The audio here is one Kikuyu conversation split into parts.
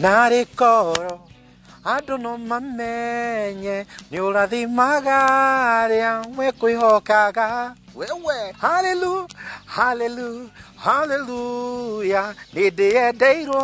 Narĩ korwo andũ no mamenye nĩ ũrathimaga arĩa mekwĩhokaga wewe. Hallelu, hallelu, haleluya, nĩ ndĩyendeirwo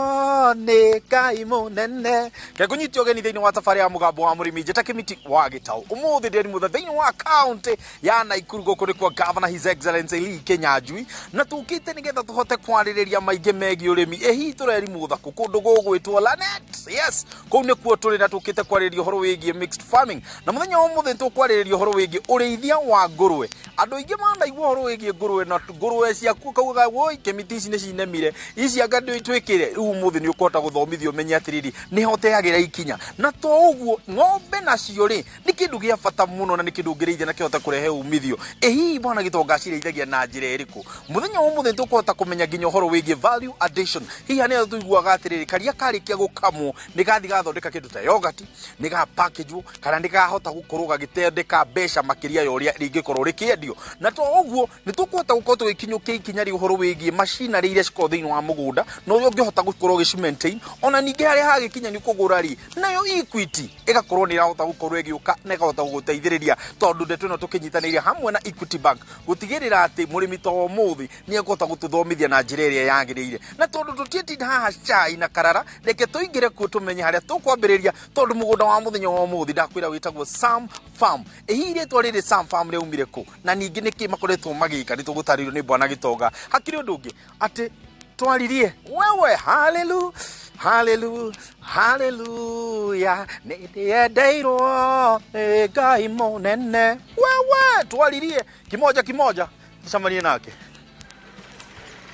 nĩ Ngai mũnene. Kekũnyitio ũgeni thĩinĩ wa tabarĩ ya Mũgambo wa Mũrĩmi, njĩta Kĩmiti wa Gĩtaũ. Ũmũthĩ ndĩri mũthe thĩinĩ wa kaũntĩ ya Naikuru, gũkũ nĩkuo Governor His Excellency Lee Kinyanjui, na tũkĩte nĩgetha tũhote kwarĩrĩria maingĩ megiĩ ũrĩmi. Ĩ hihi tũreri mũthakũ kũndũ gũgwĩtwo Lanet? Yes, kũu nĩkuo tũrĩ na tũkĩte kwarĩrĩria ũhoro wĩgiĩ mixed farming, na mũthenya wa ũmũthĩ tũkwarĩrĩria ũhoro wĩgiĩ ũrĩithia wa ngũrwe. Andũ aingĩ manaigua ũhoro wĩgiĩ ngũrwe na ngũrwe ciaku kaugaga woi Kĩmiti ici nĩ cinemire, ici anga twĩkĩre. Rĩu ũmũthĩ nĩ ũkũhota gũthomithio ũmenye atĩrĩrĩ nĩho ũteagĩra ikinya, na to ũguo ng'ombe nacio rĩ nĩ kĩndũ gĩa bata mũno na nĩ kĩndũ ũngĩrĩithia na kĩhote kũrehe umithio. Ĩ hihi bwana Gĩtonga cirĩithagia na njĩra ĩrĩkũ? Mũthenya wa ũmũthĩ tũkũhota kũmenya nginya ũhoro wĩgiĩ value addition. Hihi nĩ tũiguaga atĩrĩrĩ karia karĩkia gũkamwo nĩ gathi gathondeka kĩndũ ta yogurt, nĩ ga package kana nĩ gahota gũkorwo gagĩtendeka mbeca makĩria ya ũrĩa rĩngĩkorwo rĩkĩendio. Na to ũguo nĩ tũkũhota gũkorwo tũgĩkinyũkia ikinya rĩa ũhoro wĩgiĩ machinery iria cikoragwo thĩinĩ wa mũgũnda na ũrĩa ũngĩhota gũkorwo ũgĩci maintain, ona ningĩ harĩa hagĩkinya nĩ kũgũra rĩ, nayo Equity ĩgakorwo nĩ ĩrahota gũkorwo ĩgĩũka na ĩkahota gũgũteithĩrĩria, tondũ ndeto ĩno tũkĩnyitanĩire hamwe na Equity Bank gũtigĩrĩra atĩ mũrĩmi ta ũmũthĩ nĩ ekũhota gũtũthomithia na njĩra ĩrĩa yagĩrĩire. Na tondũ tũtiĩtinda haha cai na karara, reke tũingĩre kuo tũmenye harĩa tũkwambĩrĩria, tondũ mũgũnda wa mũthenya wa ũmũthĩ ndakwĩra wĩtagwo Sam Farm. Ĩ hihi rĩtwa rĩrĩ Sam Farm rĩaumire kũ, na ningĩ nĩkĩ makoretwo magĩka? Nĩ tũgũtarĩrio nĩ bwana Gĩtonga. Hakĩrĩ ũndũ ũngĩ atĩ twaririe wewe. Hallelu, hallelu, haleluya, nĩ ndĩyendeirwo nĩ Ngai mũnene. Wewe twaririe kimoja kimoja, tucemanie nake.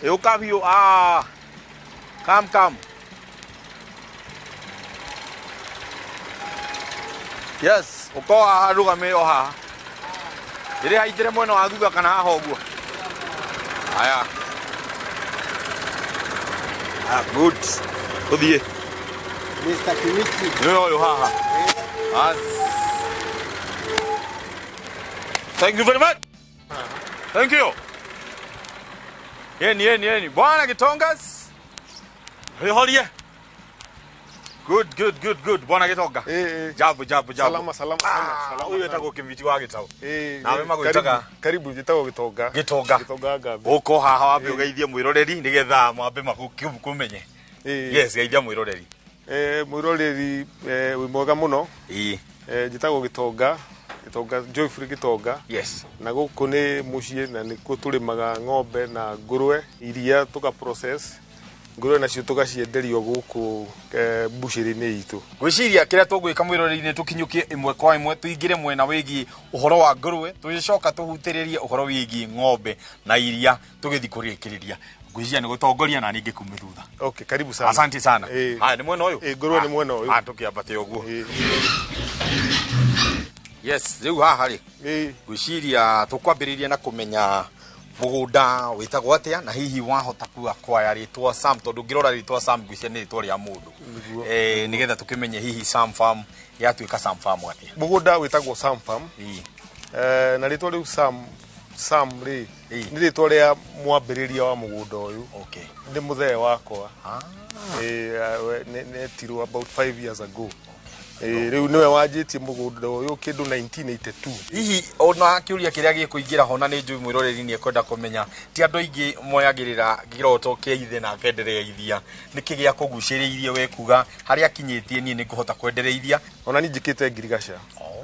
Ĩũka biũ. Ah, come come. Yes, ũko haha, rũgame o haha. Rĩrĩa haingĩre mwena wa thutha kana haha ũguo. Haya. Ah, good. Tũthiĩ. Mr. Kimiti. Nĩwe ũyũ haha. As. Thank you very much. Thank you. Yeni, yeni, yeni. Bwana Gitongas. Horie. Good, good, good, good. Bwana Gitonga. Jambo, jambo, jambo. Salama, salama sana. Ah, Salama ũyũ sana. etagwo Kĩmiti wa Gĩtaũ. Nawe Eh, magwĩtaga? Karibu, njĩtagwo Gĩtonga. Gĩtonga. Gĩtonga Ngambi. Ũko haha wambe ũgeithie mwĩroreri nĩgetha mwambe makũmenye. Yes, geithia mwĩroreri. Mwĩroreri, wĩ mwega mũno. Ĩĩ. Njĩtagwo Gĩtonga, Gĩtonga Joyful Gĩtonga. Yes. Na gũkũ nĩ mũciĩ na nĩkuo tũrĩmaga ng'ombe na ngũrwe, iria tũka process, ngũrwe nacio tũgacienderio gũkũ mbucĩrĩ-inĩ itũ. Ngwĩciria kĩrĩa tũgwĩka mwĩroreri-inĩ tũkinyũkie ĩmwe kwa ĩmwe, tũingĩre mwena wĩgiĩ ũhoro wa ngũrwe, tũgĩcoka tũhutĩrĩrie ũhoro wĩgiĩ ng'ombe na iria tũgĩthiĩ kũrĩkĩrĩria. Ngwĩciria nĩ gũtongoria na niĩ ngĩkume thutha. Okay, karibu sana. Asante sana. Haya, nĩ mwena ũyũ? Ngũrwe nĩ mwena ũyũ. Ah, tũkĩambate ũguo. Yes, rĩu haha rĩ, ngwĩciria tũkwambĩrĩria na kũmenya mũgũnda wĩtagwo atĩa, na hihi wahota kuga kwaya rĩtwa Sam, tondũ ngĩrora rĩtwa Sam ngwĩciria nĩ rĩtwa rĩa mũndũ. Nĩguo. Nĩgetha tũkĩmenye hihi Sam Farm yatuĩka Sam Farm atĩa. Mũgũnda wĩtagwo Sam Farm. Na rĩtwa rĩu Sam, Sam rĩ, nĩ rĩtwa rĩa mwambĩrĩria wa mũgũnda ũyũ. Okay. Nĩ mũthee wakwa. Netirwo about 5 years ago. Rĩu nĩwe wanjĩtie mũgũnda ũyũ kĩndũ 1982. Hihi ona kĩũria kĩrĩa gĩkũingĩra ho, na nĩ njũĩ mwĩroreri nĩ ekwenda kũmenya, ti andũ aingĩ moyagĩrĩra kĩroto kĩa ithe na akendereithia, nĩkĩ gĩa kũgucĩrĩirie we kuga harĩa akinyĩtie niĩ nĩ ngũhota kwendereithia? Ona niĩ njĩkĩte ngirigaca.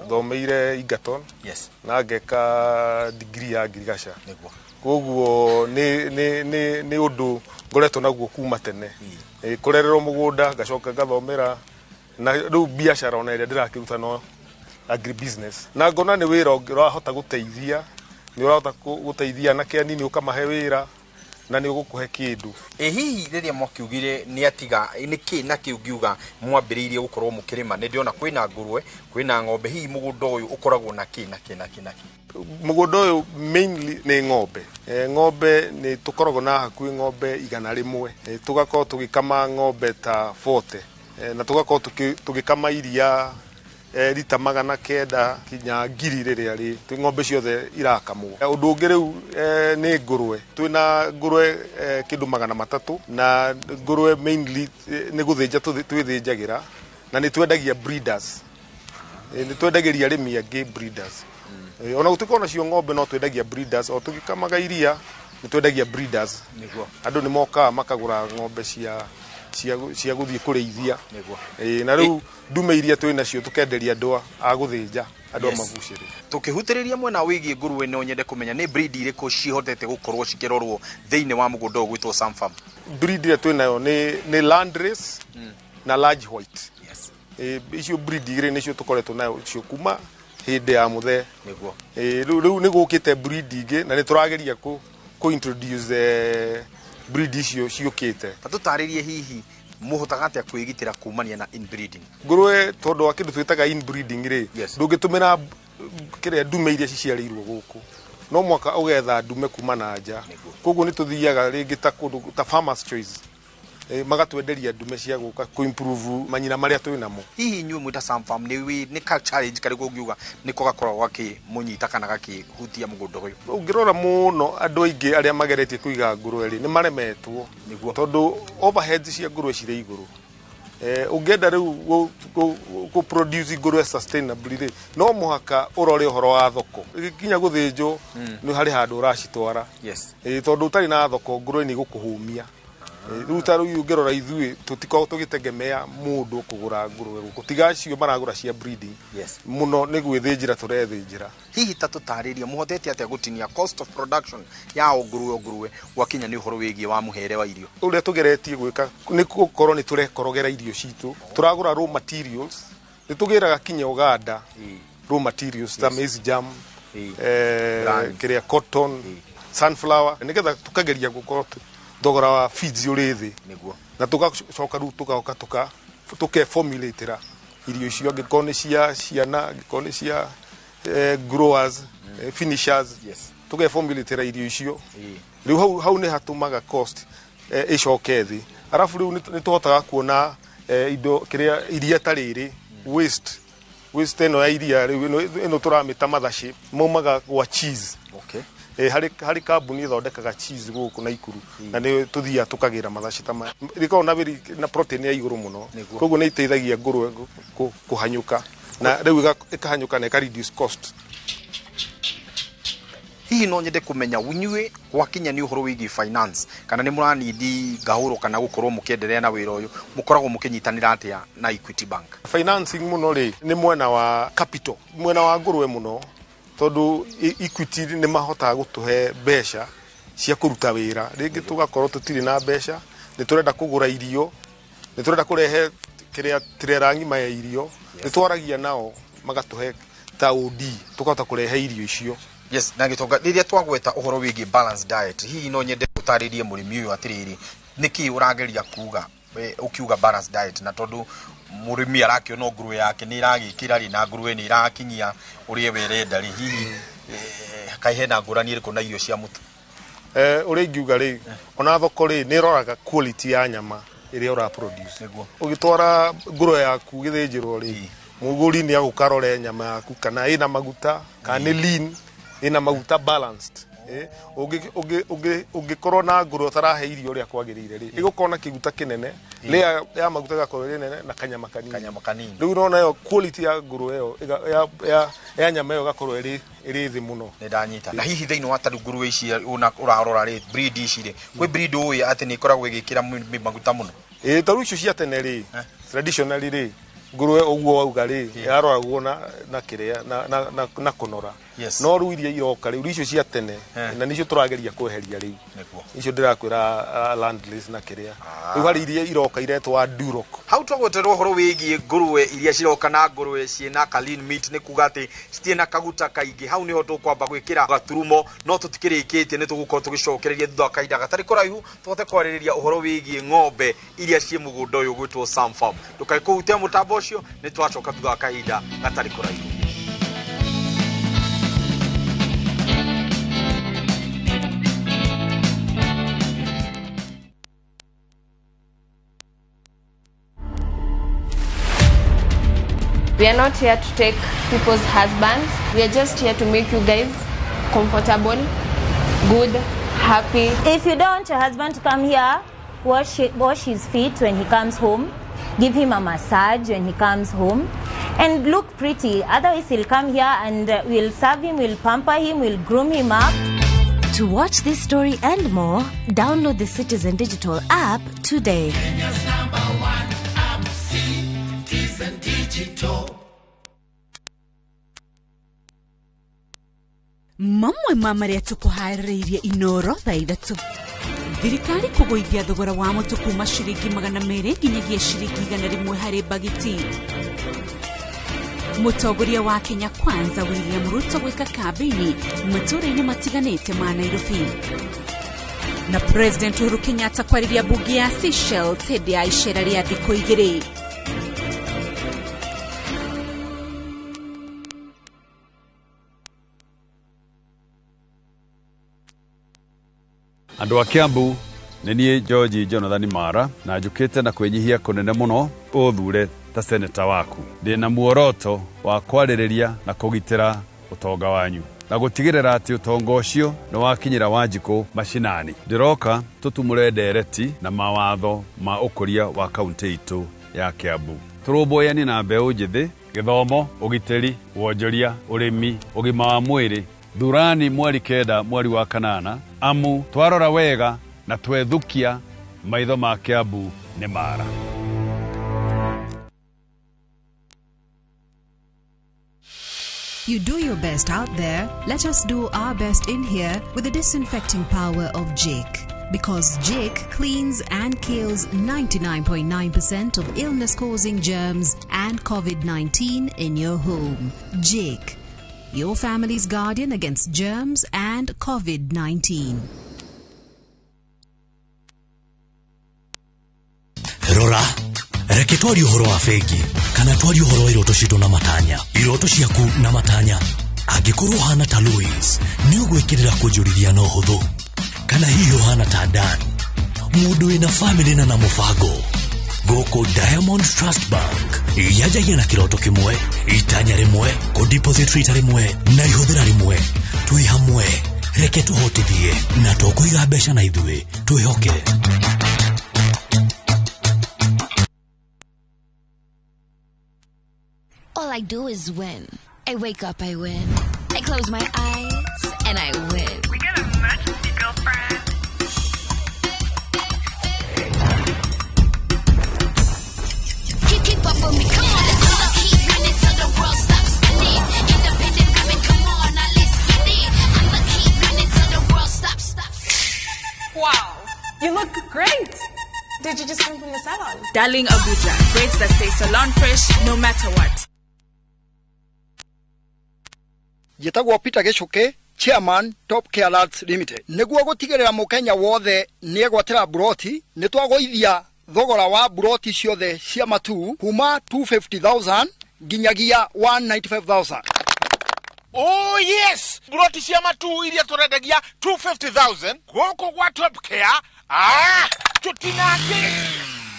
Thomeire Egerton. Yes. Na ngeka degree ya ngirigaca. Nĩguo. Koguo nĩ ũndũ ngoretwo naguo kuma tene. Kũrererwo mũgũnda, ngacoka ngathomera, na rĩu biacara ona ĩrĩa ndĩrakĩruta no agribusiness. Na ngona nĩ wĩra ũrahota gũteithia, nĩ ũrahota gũteithia anake anini ũkamahe wĩra, na nĩ ũgũkũhe kĩndũ. Ĩ hihi rĩrĩa mwakiugire nĩ atiga, nĩ kĩ na kĩ ũngiuga mwambĩrĩirie gũkorwo mũkĩrĩma? Nĩ ndĩrona kwĩna ngũrwe, kwĩna ng'ombe, hihi mũgũnda ũyũ ũkoragwo na kĩ na kĩ na kĩ na kĩ? Mũgũnda ũyũ mainly nĩ ng'ombe. Ng'ombe nĩ tũkoragwo na hakuhĩ ng'ombe 100. Tũgakorwo tũgĩkama ng'ombe ta 40. Na tũgakorwo tũgĩkama iria rita 900 kinya 1000 rĩrĩa rĩ ng'ombe ciothe irakamwo. Ũndũ ũngĩ rĩu nĩ ngũrwe. Twĩna ngũrwe kĩndũ 300 na ngũrwe mainly nĩ gũthĩnja twĩthĩnjagĩra na nĩ twendagia breeders. Nĩ twendagĩria arĩmi angĩ breeders. Ona gũtuĩka onacio ng'ombe no twendagia breeders, o tũgĩkamaga iria nĩ twendagia breeders. Nĩguo. Andũ nĩ mokaga makagũra ng'ombe cia gũthiĩ kũrĩithia. Nĩguo. Na rĩu ndume iria twĩ nacio tũkenderia andũ a gũthĩnja, andũ a mabucĩrĩ. Tũkĩhutĩrĩria mwena wĩgiĩ ngũrwe no nyende kũmenya nĩ breed irĩkũ cihotete gũkorwo cikĩrorwo thĩinĩ wa mũgũnda ũyũ gwĩtwo Sam Farm. Breed ĩrĩa twĩ nayo nĩ Landrace na Large White. Yes. Icio breed igĩrĩ nĩcio tũkoretwo nayo cio kuma hĩndĩ ya mũthee. Nĩguo. Rĩu nĩ gũkĩte breed ingĩ na nĩ tũrageria kũ introduce breed icio ciũkĩte. Ta tũtarĩrie hihi mũhotaga atĩa kwĩgitĩra kumania na inbreeding? Ngũrwe tondũ wa kĩndũ twĩtaga inbreeding rĩ, ndũngĩtũmĩra kĩrĩa ndume iria ciciarĩirwo gũkũ, no mwaka ũgetha ndume kuma na nja. Koguo nĩ tũthiaga rĩngĩ ta kũndũ ta Farmers Choice, magatwenderia ndume cia gũka kũ improve manyina marĩa twĩ namo. Hihi inyuĩ mwĩ ta Sam Farm nĩ ka challenge karĩkũ ũngiuga nĩko gakoragwo gakĩmũnyita kana gakĩhutia mũgũnda ũyũ? Ũngĩrora mũno andũ aingĩ arĩa mageretie kũiga ngũrwe rĩ nĩ maremetwo. Nĩguo. Tondũ overheads cia ngũrwe cirĩ igũrũ. Ũngĩenda rĩu kũ produce ngũrwe sustainably rĩ, no mũhaka ũrore ũhoro wa thoko. Ĩgĩkinya gũthĩnjwo nĩ harĩ handũ ũracitwara. Yes. Tondũ ũtarĩ na thoko ngũrwe nĩ igũkũhũmia. Rĩu ta rĩu ũngĩrora ithuĩ tũtikoragwo tũgĩtegemea mũndũ kũgũra ngũrwe gũkũ, tiga acio maragũra cia breeding. Yes. Mũno nĩ gwĩthĩnjĩra tũrethĩnjĩra. Hihi ta tũtarĩrie mũhotete atĩa gũtinia cost of production ya o ngũrwe gwakinya nĩ ũhoro wĩgiĩ wa mũhere wa irio? Ũrĩa tũgeretie gwĩka nĩ gũkorwo nĩ tũrekorogera irio citũ, tũragũra raw materials, nĩ tũgĩraga kinya Uganda raw materials ta maize jam, kĩrĩa cotton, sunflower, nĩgetha tũkageria gũkorwo thogora wa feeds ũrĩ thĩ. Nĩguo. Na tũgacoka rĩu tũgoka tũkeformulatĩra irio icio, angĩkorwo nĩ cia ciana, angĩkorwo nĩ cia growers, finishers. Yes. Tũkeformulatĩra irio icio. Rĩu hau nĩ hatũmaga cost ĩcoke thĩ. Arabu rĩu nĩ tũhotaga kuona indo kĩrĩa iria ta rĩrĩ waste ĩno ya iria rĩu ĩno tũramĩta mothership, maumaga gwa cheese. Okay. Harĩ kambuni ĩthondekaga cheese gũkũ Naikuru na nĩ tũthiaga tũkagĩra mathaci ta maya. Rĩkoragwo na na protein ya igũrũ mũno. Koguo nĩ iteithagia ngũrwe kũhanyũka na rĩu ĩkahanyũka na ĩka reduce cost. Hihi no nyende kũmenya inyuĩ gwakinya nĩ ũhoro wĩgiĩ finance kana nĩ mũranindi ngahũro kana gũkorwo mũkĩenderea na wĩra ũyũ, mũkoragwo mũkĩnyitanĩra atĩa na Equity Bank? Financing mũno rĩ nĩ mwena wa capital, mwena wa ngũrwe mũno, tondũ Equity nĩ mahotaga gũtũhe mbeca cia kũruta wĩra. Rĩngĩ tũgakorwo tũtirĩ na mbeca, nĩ tũrenda kũgũra irio, nĩ tũrenda kũrehe kĩrĩa trailer ng'ima ya irio, nĩ twaragia nao magatũhe ta OD tũkahota kũrehe irio icio. Yes, na gĩtonga rĩrĩa twagweta ũhoro wĩgiĩ balanced diet, hihi no nyende ũtarĩrie mũrĩmi ũyũ atĩrĩrĩ nĩkĩ ũrageria kuga ũkiuga balanced diet, na tondũ mũrĩmi arakĩona ngũrwe yake nĩ ĩragĩkĩra rĩ na ngũrwe nĩ ĩrakinyia ũrĩa we ĩrenda rĩ, hihi kaĩ hena ngũrani ĩrĩkũ na irio cia mũtu? Ũrĩa ingiuga rĩ, ona thoko rĩ nĩ ĩroraga quality ya nyama ĩrĩa ũra produce. Nĩguo. Ũgĩtwara ngũrwe yaku gĩthĩnjĩrwo rĩ, mũgũri nĩ agũka arore nyama yaku kana ĩna maguta kana nĩ lean, ĩna maguta balanced. Ũngĩkorwo na ngũrwe ũtarahe irio ũrĩa kwagĩrĩire rĩ, ĩgũkorwo na kĩguta kĩnene, layer ya maguta ĩgakorwo ĩrĩ nene na kanyama kanini. Kanyama kanini. Rĩu ũrona ĩyo quality ya ngũrwe ĩyo ya nyama ĩyo ĩgakorwo ĩrĩ thĩ mũno. Nĩ ndanyita. Na hihi thĩinĩ wa ta rĩu ngũrwe ici ũrarora rĩ, breed ici rĩ, kwĩ breed ũĩ atĩ nĩ ĩkoragwo ĩgĩkĩra maguta mũno? Ta rĩu icio cia tene rĩ, traditionally rĩ, ngũrwe ũguo wauga rĩ, yaroragwo na kĩrĩa, na kũnora. Yes. No rĩu iria iroka rĩu icio cia tene na nicio tũrageria kweheria rĩu. Nĩguo. Icio ndĩrakwĩra Landrace na kĩrĩa. Rĩu harĩ iria iroka iretwo Duroc. Hau twagweterwo ũhoro wĩgiĩ ngũrwe iria ciroka na ngũrwe ciĩna ka lean meat, nĩ kuga atĩ citirĩ na kaguta kaingĩ. Hau nĩho tũkwamba gwĩkĩra gaturumo, no tũtikĩrĩkĩtie, nĩ tũgũkorwo tũgĩcokereria thutha wa kahinda gatarĩ kũraihu tũhote kwarĩrĩria ũhoro wĩgiĩ ng'ombe iria ciĩ mũgũnda ũyũ gwĩtwo Sam Farm. Ndũkae kũhutia mũtambo ũcio, nĩ twacoka thutha wa kahinda gatarĩ kũraihu. We are not here to take people's husbands. We are just here to make you guys comfortable, good, happy. If you don't want your husband to come here, wash his feet when he comes home, give him a massage when he comes home, and look pretty. Otherwise, he'll come here and we'll serve him, we'll pamper him, we'll groom him up. To watch this story and more, download the Citizen Digital app today. Kenya's number one app, Citizen Digital. Mamwe ma marĩa tũkũharĩrĩirie Inoro thaa 3. Thirikari kũgũithia thogora wa mũtu kuma ciringi 200 nginyagia ciringi 100 harĩ bagiti. Mũtongoria wa Kenya Kwanza William Ruto gwĩka kambĩini matũũra-inĩ matiganĩte ma Nairobi. Na President Uhuru Kenyatta kwarĩria mbunge ya Seychelles hĩndĩ ya icera rĩa thikũ 2. Andũ a Kiambu nĩ niĩ George Jonathan Mara na njũkĩte na kwĩnyihia kũnene mũno ũthure ta seneta waku. Ndĩna muoroto wa kwarĩrĩria na kũgitĩra ũtonga wanyu na gũtigĩrĩra atĩ ũtonga ũcio nĩ wakinyĩra Wanjikũ macinani. Ndĩroka tũtumũre ndereti na mawatho ma ũkũria wa kaunti itũ ya Kiambu. Tũrũmbũyanie na mbeũ njĩthĩ, gĩthomo, ũgitĩri, wonjoria, ũrĩmi, ũgima wa mwĩrĩ. Thurani mweri 9 mweri wa 8 amu twarora wega na twethukia maitho ma Kiambu nĩ mara. You do your best out there, let us do our best in here with the disinfecting power of Jik. Because Jik cleans and kills 99.9% of illness-causing germs and COVID-19 in your home. Jik, your family's guardian against germs and COVID-19. Rora, reke twarie ũhoro wa bengi kana twarie ũhoro wa iroto citũ na matanya, iroto ciaku na matanya. Angĩkorwo ũhana ta Louis, nĩ ũgwĩkĩrĩra kũnjũrithia na ũhũthũ, kana hihi ũhana ta Dan, mũndũ wĩna famĩlĩ na mũbango. Gũkũ Diamond Trust Bank yanjagia na kĩroto kĩmwe, itanya rĩmwe, kũdeposit rita rĩmwe na ihũthĩra rĩmwe. Twĩ hamwe, reke tũhotithie na tũkũiga mbeca na ithuĩ twĩhoke. All I do is win. I wake up, I win. I close my eyes, and I win. We got an emergency, girlfriend. Keep up with me, come on, let's go. Keep running till the world stops spinning. Independent women, come on, now let's get it. I'ma keep running till the world stops, stops. Wow, you look great. Did you just come from the salon? Darling Abuja, braids that stay salon fresh no matter what. Njĩtagwo Peter Gĩchũkĩ, Chairman Top Care Lands Limited. Nĩguo gũtigĩrĩra mũkenya wothe nĩegwatĩra buroti, nĩtwagũithia thogora wa buroti ciothe cia Matuu kuma 250,000 nginyagia 195,000. Oh yes, buroti cia Matuu iria tũrendagia 250,000 gũkũ gwa Top Care, tũtinangĩtie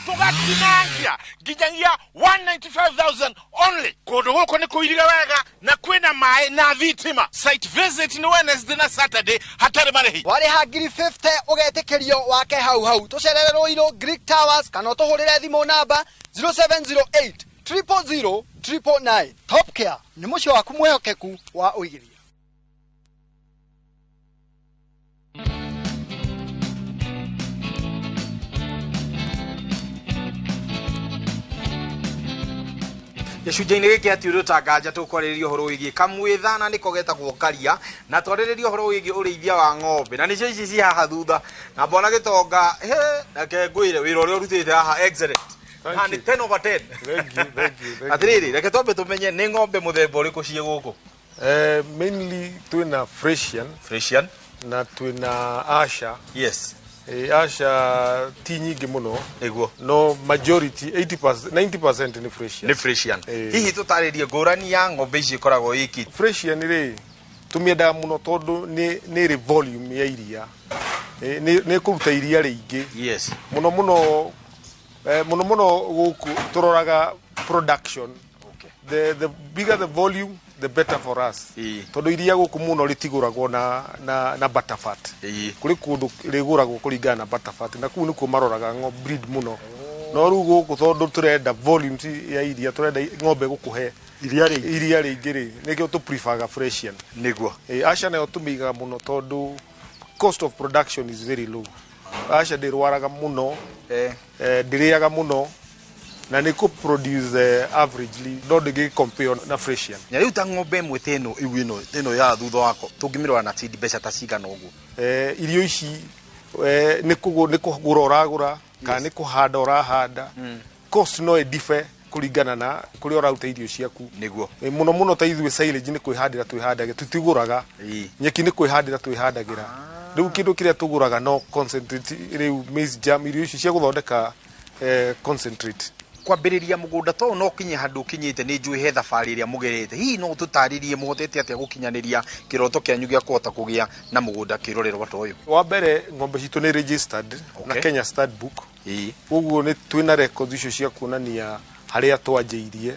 tũgatinangia nginyagia 195,000 only. Kũndũ gũkũ nĩ kũirige wega na kwĩna maĩ na thitima. Site visit nĩ Wednesday na Saturday hatarĩ marĩhi. Warĩha 50,000 ũgetĩkĩrio wake hau hau. Tũcerere Ruiru Greek Towers kana ũtũhũrĩre thimũ namba 0708 000 999. Top Care nĩ mũciĩ waku mwĩhokeku wa ũigithia. Gĩcunjĩ-inĩ gĩkĩ atĩ ũrĩ ũtanganja tũkwarĩrĩria ũhoro wĩgiĩ kamwĩtha na nĩko getagwo karia, na twarĩrĩria ũhoro wĩgiĩ ũrĩithia wa ng'ombe na nĩcio ici ci haha thutha, na mbona gĩtonga he reke ngwĩre wĩra ũrĩa ũrutĩte haha excellent. Haha nĩ 10 over 10. Thank you, thank you, thank you. Atĩrĩrĩ, reke twambe tũmenye nĩ ng'ombe mũthemba ũrĩkũ ciĩ gũkũ. Mainly twĩna Frisian. Frisian. Na twĩna Asha. Yes. Asha ti nyingĩ mũno. Nĩguo. No majority 80%, 90% nĩ Frisian. Nĩ Frisian. Hihi tũtarĩrie ngũrani ya ng'ombe ici ĩkoragwo ĩki. Frisian rĩ tũmĩendaga mũno tondũ nĩ ĩrĩ volume ya iria. Nĩ ĩkũruta iria rĩingĩ. Yes. Mũno mũno mũno mũno gũkũ tũroraga production. Okay. The bigger the volume, the better for us, tondũ iria gũkũ mũno rĩtigũragwo na butterfat. Kũrĩ kũndũ rĩgũragwo kũringana na butterfat, na kũu nĩkuo maroraga breed mũno. No rĩu gũkũ, tondũ tũrenda volumes ya iria, tũrenda ng'ombe gũkũhe iria rĩingĩ, iria rĩingĩ rĩ, nĩkĩo tũ preferaga Fresian. Ayrshire nayo tũmĩigaga mũno tondũ cost of production is very low. Ayrshire ndĩrwaraga mũno, ndĩrĩaga mũno, na nĩ kũ produce averagely, no ndĩngĩ compare na Fresian. Na rĩu ta ng'ombe ĩmwe ta ĩno ĩu ĩno ya thutha wako, tũngĩmĩrora na feed mbeca ta cigana ũguo? Irio ici nĩ kũgũra ũragũra kana nĩ kũhanda ũrahanda, cost no ĩdife kũringana na kũrĩa ũraruta irio ciaku. Mũno mũno ta ithuĩ silage nĩ kwĩhandĩra twĩhandagĩra, tũtigũraga. Nyeki nĩ kwĩhandĩra twĩhandagĩra. Rĩu kĩndũ kĩrĩa tũgũraga no concentrate, rĩu maize germ, irio icio cia gũthondeka concentrate. Kwambĩrĩria mũgũnda to no kinye handũ ũkinyĩte, nĩ njũĩ he thabarĩ ĩrĩa mũgerete. Hihi no tũtarĩrie mũhotete atĩa gũkinyanĩria kĩroto kĩanyu gĩa kũhota kũgĩa na mũgũnda kĩrorerwa ta ũyũ? Wa mbere, ng'ombe citũ nĩ registered na Kenya Stud Book. Koguo nĩ twĩna records icio cia kuonania harĩa twanjĩirie,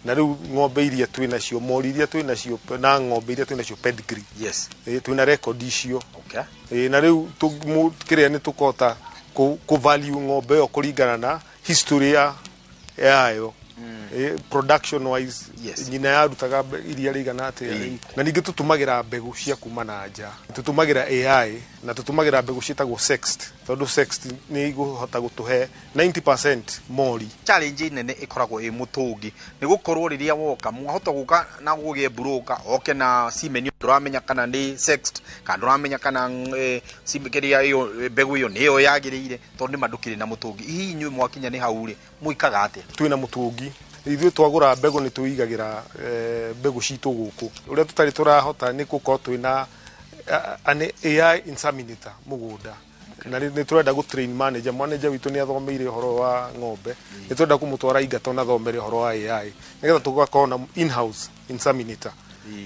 na rĩu ng'ombe iria twĩ nacio, mori iria twĩ nacio, na ng'ombe iria twĩ nacio, pedigree. Twĩna record icio. Na rĩu kĩrĩa nĩ tũkũhota kũ value ng'ombe ĩyo kũringana na history ya yayo, production wise, nyina yarutaga iria rĩigana atĩa. Na ningĩ tũtũmagĩra mbegũ cia kuma na nja, tũtũmagĩra AI, na tũtũmagĩra mbegũ ciĩtagwo sexed, tondũ sexed nĩ igũhota gũtũhe 90% mori. Challenge nene ĩkoragwo ĩ mũtũngi, nĩ gũkorwo rĩrĩa woka mwahota gũka na gũgĩe broker oke na semen, ndũramenya kana nĩ sexed, kana ndũramenya kana kĩrĩa ĩyo mbegũ ĩyo nĩyo yagĩrĩire, tondũ nĩma ndũkĩrĩ na mũtũngi. Hihi inyuĩ mwakinya nĩ hau rĩ, mwĩkaga atĩa? Twĩna mũtũngi. Ithuĩ twagũra mbegũ nĩ twĩigagĩra mbegũ citũ gũkũ. Ũrĩa tũtarĩ tũrahota nĩ gũkorwo twĩna an AI inseminator mũgũnda, na nĩ tũrenda gũ train manager. Manager witũ nĩ athomeire ũhoro wa ng'ombe, nĩ tũrenda kũmũtwara Egerton athomere ũhoro wa AI, nĩgetha tũgakorwo na in-house inseminator.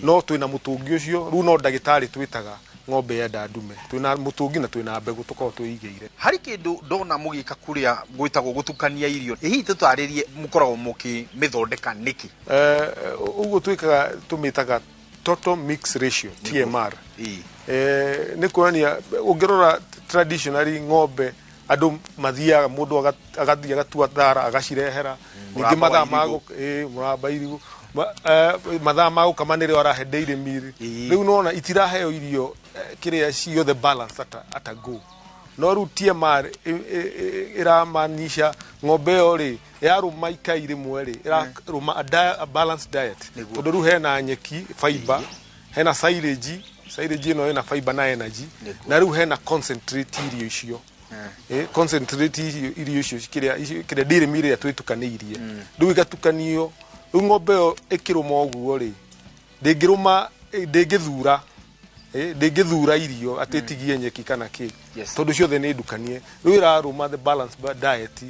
No twĩna mũtũngi ũcio rĩu, no ndagĩtarĩ twĩtaga ng'ombe yenda ndume. Twĩna mũtũngi na twĩna mbegũ tũkoragwo twĩigĩire. Harĩ kĩndũ ndona mũgĩka kũrĩa gwĩtagwo gũtukania irio. Hihi tũtarĩrie mũkoragwo mũkĩmĩthondeka nĩkĩ? Ũguo twĩkaga, tũmĩtaga total mix ratio, TMR. Nĩ kuonania ũngĩrora traditionally ng'ombe, andũ mathiaga, mũndũ agathiĩ agatua thara, agacirehera ningĩ Mũramba mathaa wa ma irigũ. Mũramba irigũ. Mathaa ma gũkama nĩrĩo arahe dairy meal. Rĩu nona itiraheo irio kĩrĩa ciothe balance ata go. No rĩu TMR ĩramanisha ng'ombe ĩyo rĩ, yarũma ikai rĩmwe rĩ, ĩrarũma a balanced diet, tondũ rĩu hena nyeki, fiber, hena silage, silage ĩno ĩna fiber na energy, na rĩu hena concentrate irio icio. Concentrate irio icio kĩrĩa dairy meal ĩrĩa twĩtukanĩirie, rĩu igatukanio. Rĩu ng'ombe ĩyo ĩkĩrũma ũguo rĩ, ndĩngĩrũma, ndĩngĩthura, ndĩngĩthura irio atĩ ĩtigie nyeki kana kĩ, tondũ ciothe nĩ ndukanie. Rĩu ĩrarũma the balance diet.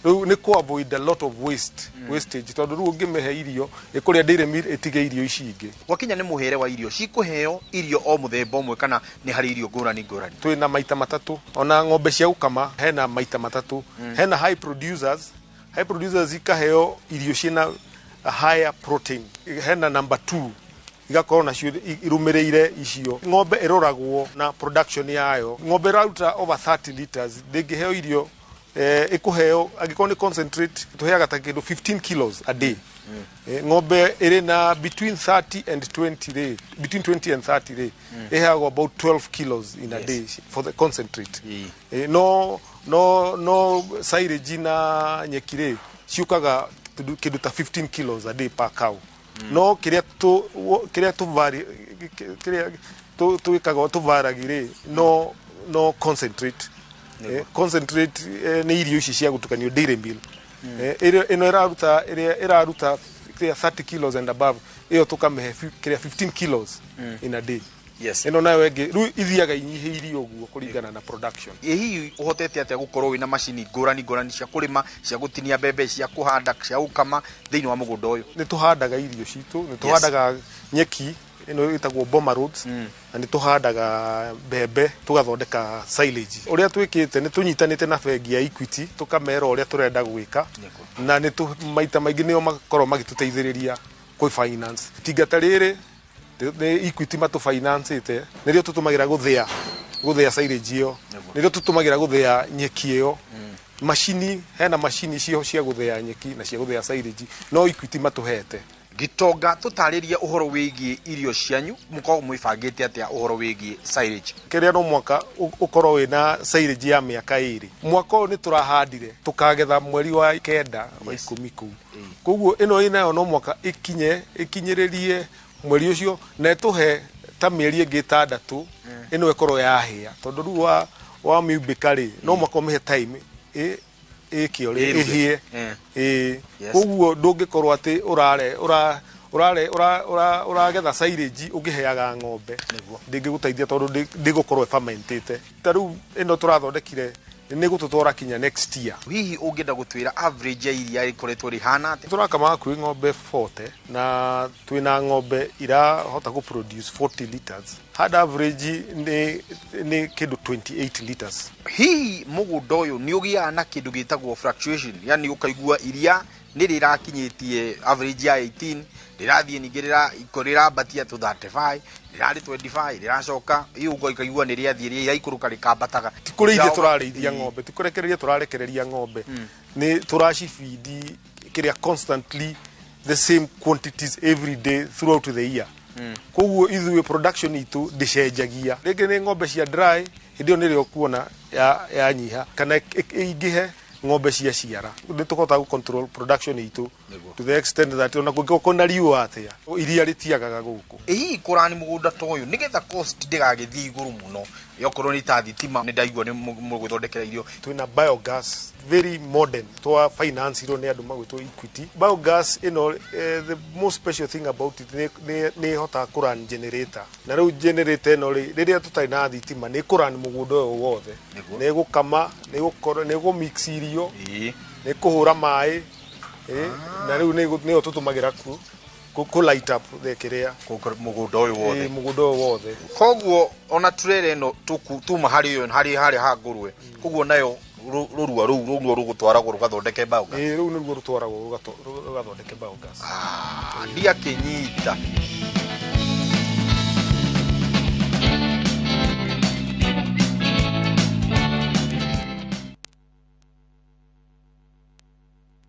Rĩu nĩ kũ avoid a lot of waste, wastage, tondũ rĩu ũngĩmĩhe irio ĩkũrĩa dairy meal, ĩtige irio ici ingĩ. Gwakinya nĩ mũhere wa irio, cikũheo irio o mũthemba ũmwe kana nĩ harĩ irio ngũrani ngũrani? Twĩna maita matatũ. Ona ng'ombe cia gũkama hena maita matatũ. Hena high producers. High producers ikaheo irio ciĩna higher protein. Hena number 2, igakorwo nacio irũmĩrĩire icio. Ng'ombe ĩroragwo na production yayo. Ng'ombe ĩraruta over 30 liters ndĩngĩheo irio ĩkũheo, angĩkorwo nĩ concentrate, tũheaga ta kĩndũ 15 kilos a day. Ng'ombe ĩrĩ na between 30 and 20 rĩ, between 20 and 30 rĩ, ĩheagwo about 12 kilos in a day for the concentrate. No silage na nyeki rĩ, ciũkaga kĩndũ ta 15 kilos a day per cow. No kĩrĩa tũ vary, kĩrĩa twĩkaga tũvaragi rĩ, no concentrate. Concentrate nĩ irio ici cia gũtukanio, dairy meal. Ĩno ĩraruta, ĩrĩa ĩraruta kĩrĩa 30 kilos and above, ĩyo tũkamĩhe kĩrĩa 15 kilos in a day. Ĩno nayo ĩngĩ rĩu ithiaga inyihĩirie ũguo kũringana na production. Ĩ hihi ũhotete atĩa gũkorwo wĩna macini ngũrani ngũrani cia kũrĩma, cia gũtinia mbembe, cia kũhanda, cia gũkama thĩinĩ wa mũgũnda ũyũ? Nĩ tũhandaga irio citũ, nĩ tũhandaga nyeki. Ĩno ĩtagwo Boma Rhodes, na nĩ tũhandaga mbembe tũgathondeka silage. Ũrĩa twĩkĩte nĩ tũnyitanĩte na bengi ya Equity, tũkamera ũrĩa tũrenda gwĩka, na nĩ maita maingĩ nĩo makorwo magĩtũteithĩrĩria kwĩ finance. Itinga ta rĩrĩ nĩ Equity matũfinancĩte, nĩrĩo tũtũmagĩra gũthĩa silage ĩyo, nĩrĩo tũtũmagĩra gũthĩa nyeki ĩyo. Macini, hena macini cio cia gũthĩa nyeki na cia gũthĩa silage, no Equity matũhete. Gitonga, tũtarĩrie ũhoro wĩgiĩ irio cianyu, mũkoragwo mwĩbangĩte atĩa ũhoro wĩgiĩ silage? Kĩrĩa no mwaka ũkorwo wĩna silage ya mĩaka 2. Mwaka ũyũ nĩ tũrahandire, tũkagetha mweri wa 9 wa 10 kũu. Koguo ĩno ĩnayo no mwaka ĩkinye ĩkinyĩrĩrie mweri ũcio na ĩtũhe ta mĩeri ĩngĩ 6 ĩno ĩkorwo yahĩa, tondũ rĩu wa miumbĩka rĩ, no mwaka ũmĩhe time ĩke ũrĩa ĩhĩe. Koguo ndũngĩkorwo atĩ ũragetha silage ũngĩheaga ng'ombe, ndĩngĩgũteithia tondũ ndĩgũkorwo ĩfermentĩte. Ta rĩu ĩno tũrathondekire nĩ gũtũtwara kinya next year. Hihi ũngĩenda gũtwĩra average ya iria ĩkoretwo rĩhana atĩa? Tũrakama hakuhĩ ng'ombe 40 na twĩna ng'ombe irahota gũ produce 40 liters. Hard average nĩ kĩndũ 28 liters. Hihi mũgũnda ũyũ nĩ ũgĩaga na kĩndũ gĩtagwo fluctuation, yani ũkaigua iria nĩ rĩrakinyĩtie average ya 18, rĩrathiĩ ningĩ rĩrambatia to 35, rĩrarĩ 25, rĩracoka ũguo ikaigua nĩ rĩathiĩ rĩraikũrũka rĩkambataga. Ti kũrĩithia tũrarĩithia ng'ombe, ti kũrekereria tũrarekereria ng'ombe, nĩ tũracibindi kĩrĩa constantly the same quantities every day throughout the year. Koguo ithuĩ production itũ ndĩcenjagia. Rĩngĩ nĩ ng'ombe cia dry, hĩndĩ ĩyo nĩrĩo kuona yanyiha, kana ĩingĩhe ng'ombe cia ciara. Nĩ tũkũhota gũ control production itũ to the extent that ona kũngĩkorwo kwĩna riũa atĩa, iria rĩtiagaga gũkũ. Hihi kũrani mũgũnda ta ũyũ nĩgetha cost ndĩgagĩthiĩ igũrũ mũno, okorwo nĩ ta thitima, nĩ ndaigua nĩ mũgũthondekera irio. Twĩna biogas very modern, twa finance irwo nĩ andũ magwĩtwo Equity. Biogas ĩno, the most special thing about it nĩ ĩhotaga kũrun generator, na rĩu generator ĩno rĩ, rĩrĩa tũtarĩ na thitima nĩ ĩkũrun mũgũnda ũyũ wothe, nĩ ĩgũkama, nĩ ĩgũmix irio, nĩ ĩkũhũra maĩ, na rĩu nĩyo tũtũmagĩra kũ light up the kĩrĩa mũgũnda ũyũ wothe. Mũgũnda ũyũ wothe. Koguo ona turere ĩno tuma harĩ ũyũ harĩ ha ngũrwe, koguo nayo rũrua rũu rũguo rũgũtwaragwo rũgathondeke biogas. Rũu nĩruo rũtwaragwo rũgathondeke biogas. Ndiakĩnyita.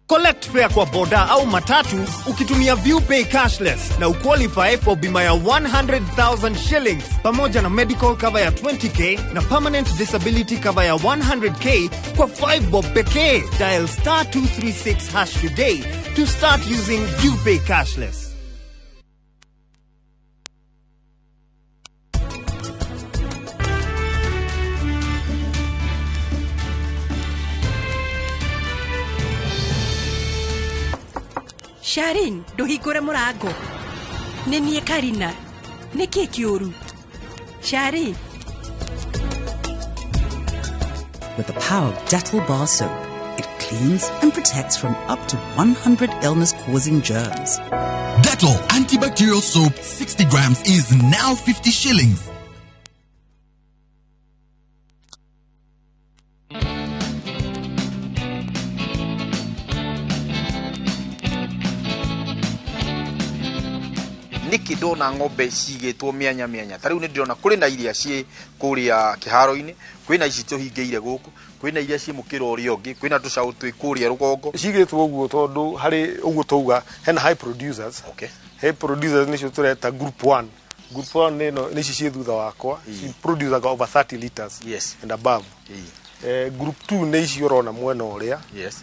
Collect fare kwa boda au matatu ukitumia ViewPay cashless na uqualify for bima ya 100,000 shillings pamoja na medical cover ya 20k na permanent disability cover ya 100k kwa 5 bob pekee. Dial *236# today to start using ViewPay cashless. Sharin, nduhingure murango. Nĩ niĩ Karina. Nĩ kĩĩ kĩũru? Sharin. With the power of Dettol bar soap, it cleans and protects from up to 100 illness-causing germs. Dettol antibacterial soap 60 grams is now 50 shillings. Niki ndona ng'ombe cigĩtwo mĩanya mĩanya, ta rĩu nĩ ndĩrona kũrĩ na iria ciĩ kũrĩa kĩharo-inĩ, kwĩna ici tũhingĩire gũkũ, kwĩna iria ciĩ mũkĩra ũrĩa ũngĩ, kwĩna tũcaũ twĩ kũrĩa rũgongo. Cigĩtwo ũguo tondũ harĩ ũguo tauga hena high producers. Okay. High producers nĩcio tũreta group 1. Group 1 nĩ ici ciĩ thutha wakwa, ci producaga over 30 liters. Yes. And above. Group 2 nĩ ici ũrona mwena ũrĩa. Yes.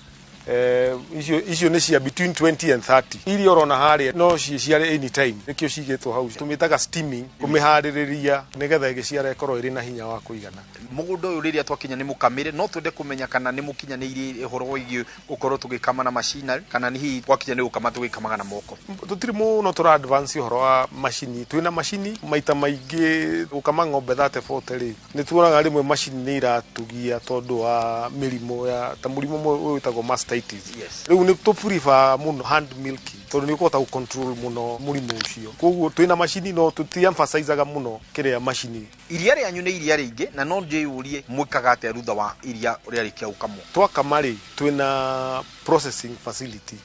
Icio nĩ cia between 20 and 30. Iria ũrona harĩa no ciciare anytime, nĩkĩo cigĩtwo hau. Tũmĩtaga steaming, kũmĩharĩrĩria nĩgetha ĩgĩciara ĩkorwo ĩrĩ na hinya wa kũigana. Mũgũnda ũyũ rĩrĩa twakinya nĩ mũkamĩre, no twende kũmenya kana nĩ mũkinyanĩirie ũhoro wĩgiĩ gũkorwo tũgĩkama na machinery, kana nĩ hihi gwakinya nĩ gũkama tũgĩkamaga na moko. Tũtirĩ mũno tũra advance ũhoro wa macini. Twĩna macini maita maingĩ gũkama ng'ombe 30 40 rĩ, nĩ tuonaga rĩmwe macini nĩ iratugia tondũ wa mĩrimũ ya ta mũrimũ ũmwe wĩtagwo mastitis. mastitis. Rĩu nĩ tũ prefer mũno hand milking tondũ nĩ ũkũhota gũ control mũno mũrimũ ũcio. Koguo twĩna macini no tũti emphasizaga mũno kĩrĩa macini. Iria rĩanyu nĩ iria rĩingĩ na no njĩyũrie mwĩkaga atĩa thutha wa iria rĩarĩkia gũkamwo? Twakama rĩ, twĩna processing facility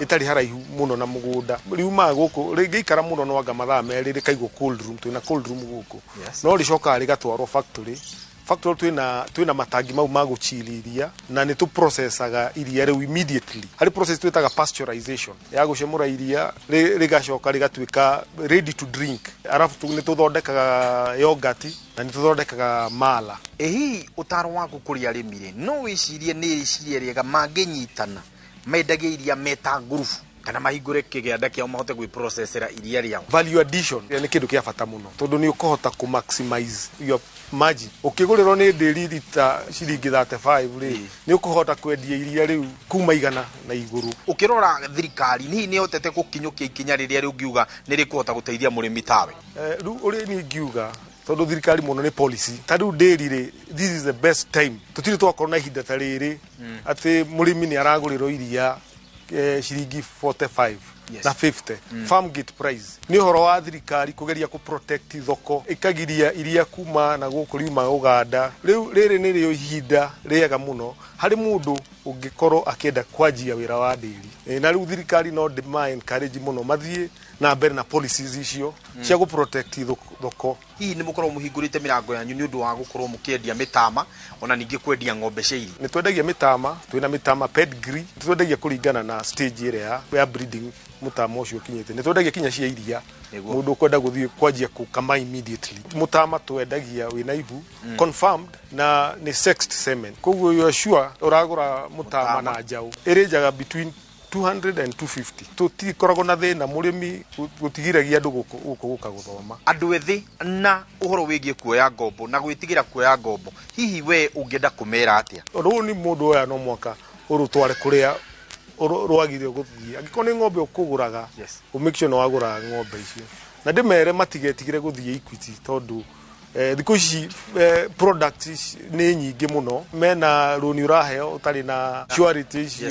ĩtarĩ haraihu mũno na mũgũnda. Riumaga gũkũ rĩngĩikara mũno no anga mathaa 2 rĩkaigwo cold room, twĩna cold room gũkũ. No rĩcokaga rĩgatwarwo factory. Factory twĩna matangi mau ma gũchill iria na nĩ tũ processaga iria rĩu immediately. Harĩ process twĩtaga pasteurization ya gũcemũra iria rĩgacoka rĩgatuĩka ready to drink. Arabu nĩ tũthondekaga yogurt na nĩ tũthondekaga mala. Ĩ hihi ũtaro waku kũrĩ arĩmi rĩ, no wĩcirie nĩ rĩciria rĩega mangĩnyitana mendagie iria meta ngurubu kana mahingũre kĩganda kĩao mahote gwĩprocessera iria rĩao? Value addition nĩ kĩndũ kĩa bata mũno tondũ nĩ ũkũhota kũ maximize your margin. Ũkĩgũrĩrwo nĩ ndĩri rita ciringi 35 rĩ, nĩ ũkũhota kwendia iria rĩu kuma 100 na igũrũ. Ũkĩrora thirikari hihi nĩ ĩhotete gũkinyũkia ikinya rĩrĩa rĩngiuga nĩ rĩkũhota gũteithia mũrĩmi tawe? Rĩu ũrĩa niĩ ingiuga tondũ thirikari mũno nĩ policy. Ta rĩu ndĩri rĩ, this is the best time. Tũtirĩ twakorwo na ihinda ta rĩrĩ atĩ mũrĩmi nĩ aragũrĩrwo iria ciringi 45 na 50 farm gate price. Nĩ ũhoro wa thirikari kũgeria kũ protect thoko ĩkagiria iria kuma na gũkũ riuma Uganda. Rĩu rĩrĩ nĩrĩo ihinda rĩega mũno harĩ mũndũ ũngĩkorwo akĩenda kwanjia wĩra wa ndĩri. Na rĩu thirikari no ndĩma encourage mũno mathiĩ na mbere na policies icio cia gũ protect thoko. Hihi nĩ mũkoragwo mũhingũrĩte mĩrango yanyu nĩ ũndũ wa gũkorwo mũkĩendia mĩtama ona ningĩ kwendia ng'ombe cia iria? Nĩ twendagia mĩtama, twĩna mĩtama pedigree, twendagia kũringana na stage ĩrĩa ya breeding mũtama ũcio ũkinyĩte. Nĩ twendagia kinya cia iria mũndũ ũkwenda gũthiĩ kwanjia kũkama immediately. Mũtama twendagia wĩna ihu confirmed na nĩ sexed semen, koguo you are sure ũragũra mũtama na njaũ. Ĩrĩnjaga between 200 and 250. Tũtikoragwo na thĩna mũrĩmi gũtigiragia andũ gũkũ gũka gũthoma. Andũ ethĩ na ũhoro wĩgiĩ kuoya ngombo na gwĩtigĩra kuoya ngombo, hihi we ũngĩenda kũmera atĩa? Rũni mũndũ oya no mwaka ũrũtware kũrĩa rwagĩrĩire gũthiĩ. Angĩkorwo nĩ ng'ombe ũkũgũraga, ũ make sure nĩ wagũra ng'ombe icio. Na ndĩmere matigetigĩre gũthiĩ Equity tondũ thikũ ici products nĩ nyingĩ mũno. Mena rũni ũraheo ũtarĩ na surety icio,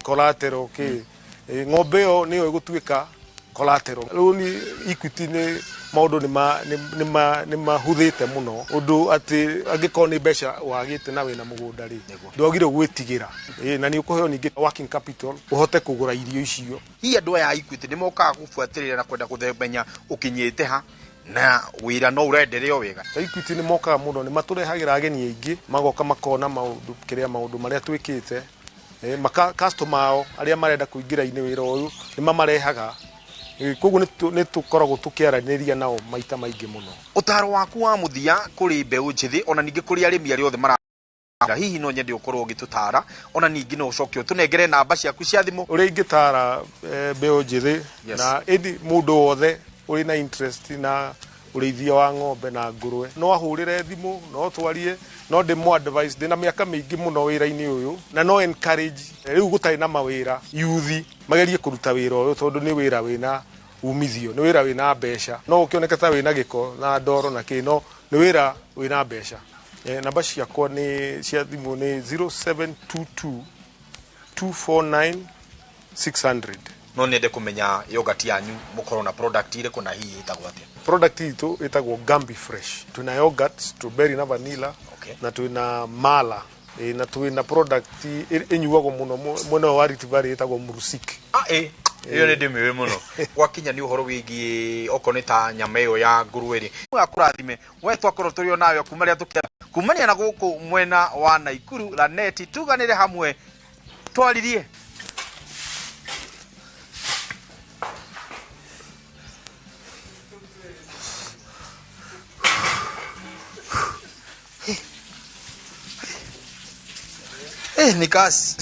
collateral kĩ. Ng'ombe ĩyo nĩyo ĩgũtuĩka collateral. Rũni Equity nĩ maũndũ nĩ mahũthĩte mũno ũndũ atĩ angĩkorwo nĩ mbeca wagĩte na wĩna mũgũnda rĩ, ndwagĩrĩirwo gwĩtigĩra. Na nĩ ũkũheo ningĩ working capital ũhote kũgũra irio icio. Hihi andũ aya a Equity nĩ mokaga gũbuatĩrĩra na kwenda kũmenya ũkinyĩte ha na wĩra no ũrenderea wega? Equity nĩ mokaga mũno, nĩ matũrehagĩra ageni aingĩ magoka makona maũndũ kĩrĩa maũndũ marĩa twĩkĩte. Customer ao arĩa marenda kũingĩra-inĩ wĩra ũyũ nĩ mamarehaga. Koguo nĩ tũkoragwo tũkĩaranĩria nao maita maingĩ mũno. Ũtaro waku wa mũthia kũrĩ mbeũ njĩthĩ ona ningĩ kũrĩ arĩmi arĩa othe mara hihi no nyende ũkorwo ũgĩtũtara ona ningĩ no ũcoke ũtũnengere namba ciaku cia thimũ? Ũrĩa ingĩtara mbeũ njĩthĩ na ĩndĩ mũndũ wothe ũrĩ na interest na ũrĩithia wa ng'ombe na ngũrwe no ahũrĩre thimũ, no twarie, no ndĩmũ advice. Ndĩna mĩaka mĩingĩ mũno wĩra-inĩ ũyũ na no encourage rĩu gũtarĩ na mawĩra yuthi magerie kũruta wĩra ũyũ tondũ nĩ wĩra wĩna umithio, nĩ wĩra wĩna mbeca. No ũkĩoneke ta wĩna gĩko na ndoro na kĩ, no nĩ wĩra wĩna mbeca. Namba ciakwa nĩ cia thimũ nĩ 0722 249 600. No nyende kũmenya yogurt yanyu mũkorwo na product irĩkũ na hihi ĩtagwo atĩa? Product itũ ĩtagwo Gambi Fresh. Twĩna yogurt, strawberry na vanilla, na twĩna mala. Na twĩna product ĩnyuagwo mũno mwena wa Rift Valley ĩtagwo Murusik. Ĩyo nĩ ndĩmĩũĩ mũno. Gwakinya nĩ ũhoro wĩgiĩ okorwo nĩ ta nyama ĩyo ya ngũrwe rĩ, akũrathime we twakorwo tũrĩ o nawe kuma rĩrĩa tũkĩara kumania na gũkũ mwena wa Naikuru Laneti, tuganĩre hamwe twaririe. Ni kasi.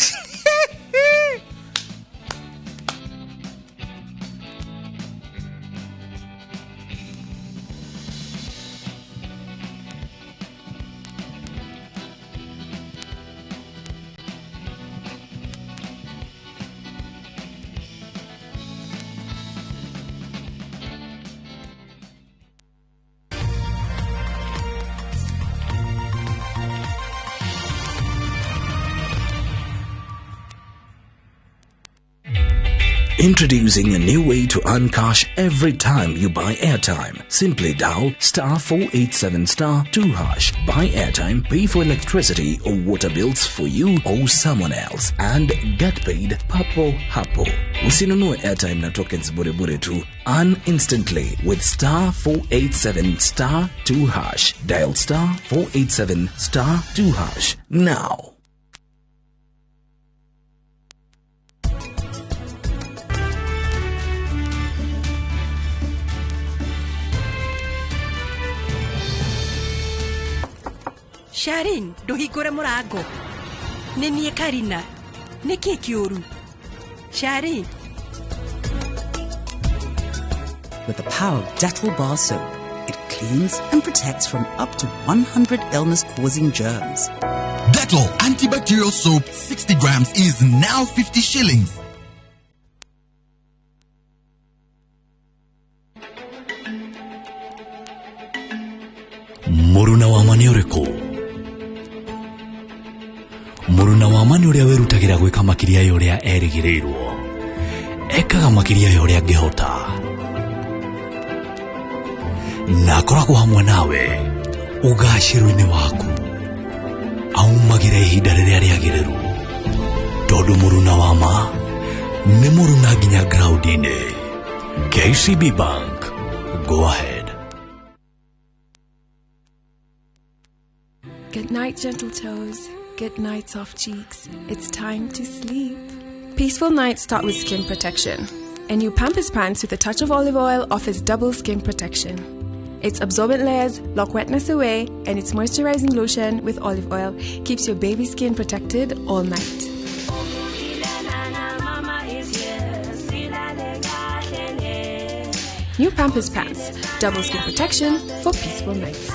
Introducing a new way to earn cash every time you buy airtime. Simply dial star 487 star 2 hash. Buy airtime, pay for electricity or water bills for you or someone else, and get paid papo hapo. Usinunue airtime na tokens bure bure tu. Earn instantly with star 487 star 2 hash. Dial star 487 star 2 hash now. Sharin, nduhingure murango. Nĩ niĩ Karina. Nĩ kĩĩ kĩũru? Sharin. With the power of Dettol Bar Soap, it cleans and protects from up to 100 illness-causing germs. Dettol antibacterial soap 60 grams is now 50 shillings. Mũruna wa ma nĩ ũrĩkũ? Mũruna wa ma nĩ ũrĩa wĩrutagĩra gwĩka makĩria ya ũrĩa erĩgĩrĩirwo. Ekaga makĩria ya ũrĩa angĩhota. Na akoragwo hamwe nawe ũgacĩru-inĩ waku. Aumagĩra ihinda rĩrĩa rĩagĩrĩru. Tondũ mũruna wa ma nĩ mũruna nginya ground-inĩ. KCB Bank. Go ahead. Good night, gentle toes. Good night, soft cheeks. It's time to sleep. Peaceful nights start with skin protection. A new Pampers Pants with a touch of olive oil offers double skin protection. Its absorbent layers lock wetness away, and its moisturizing lotion with olive oil keeps your baby's skin protected all night. New Pampers Pants, double skin protection for peaceful nights.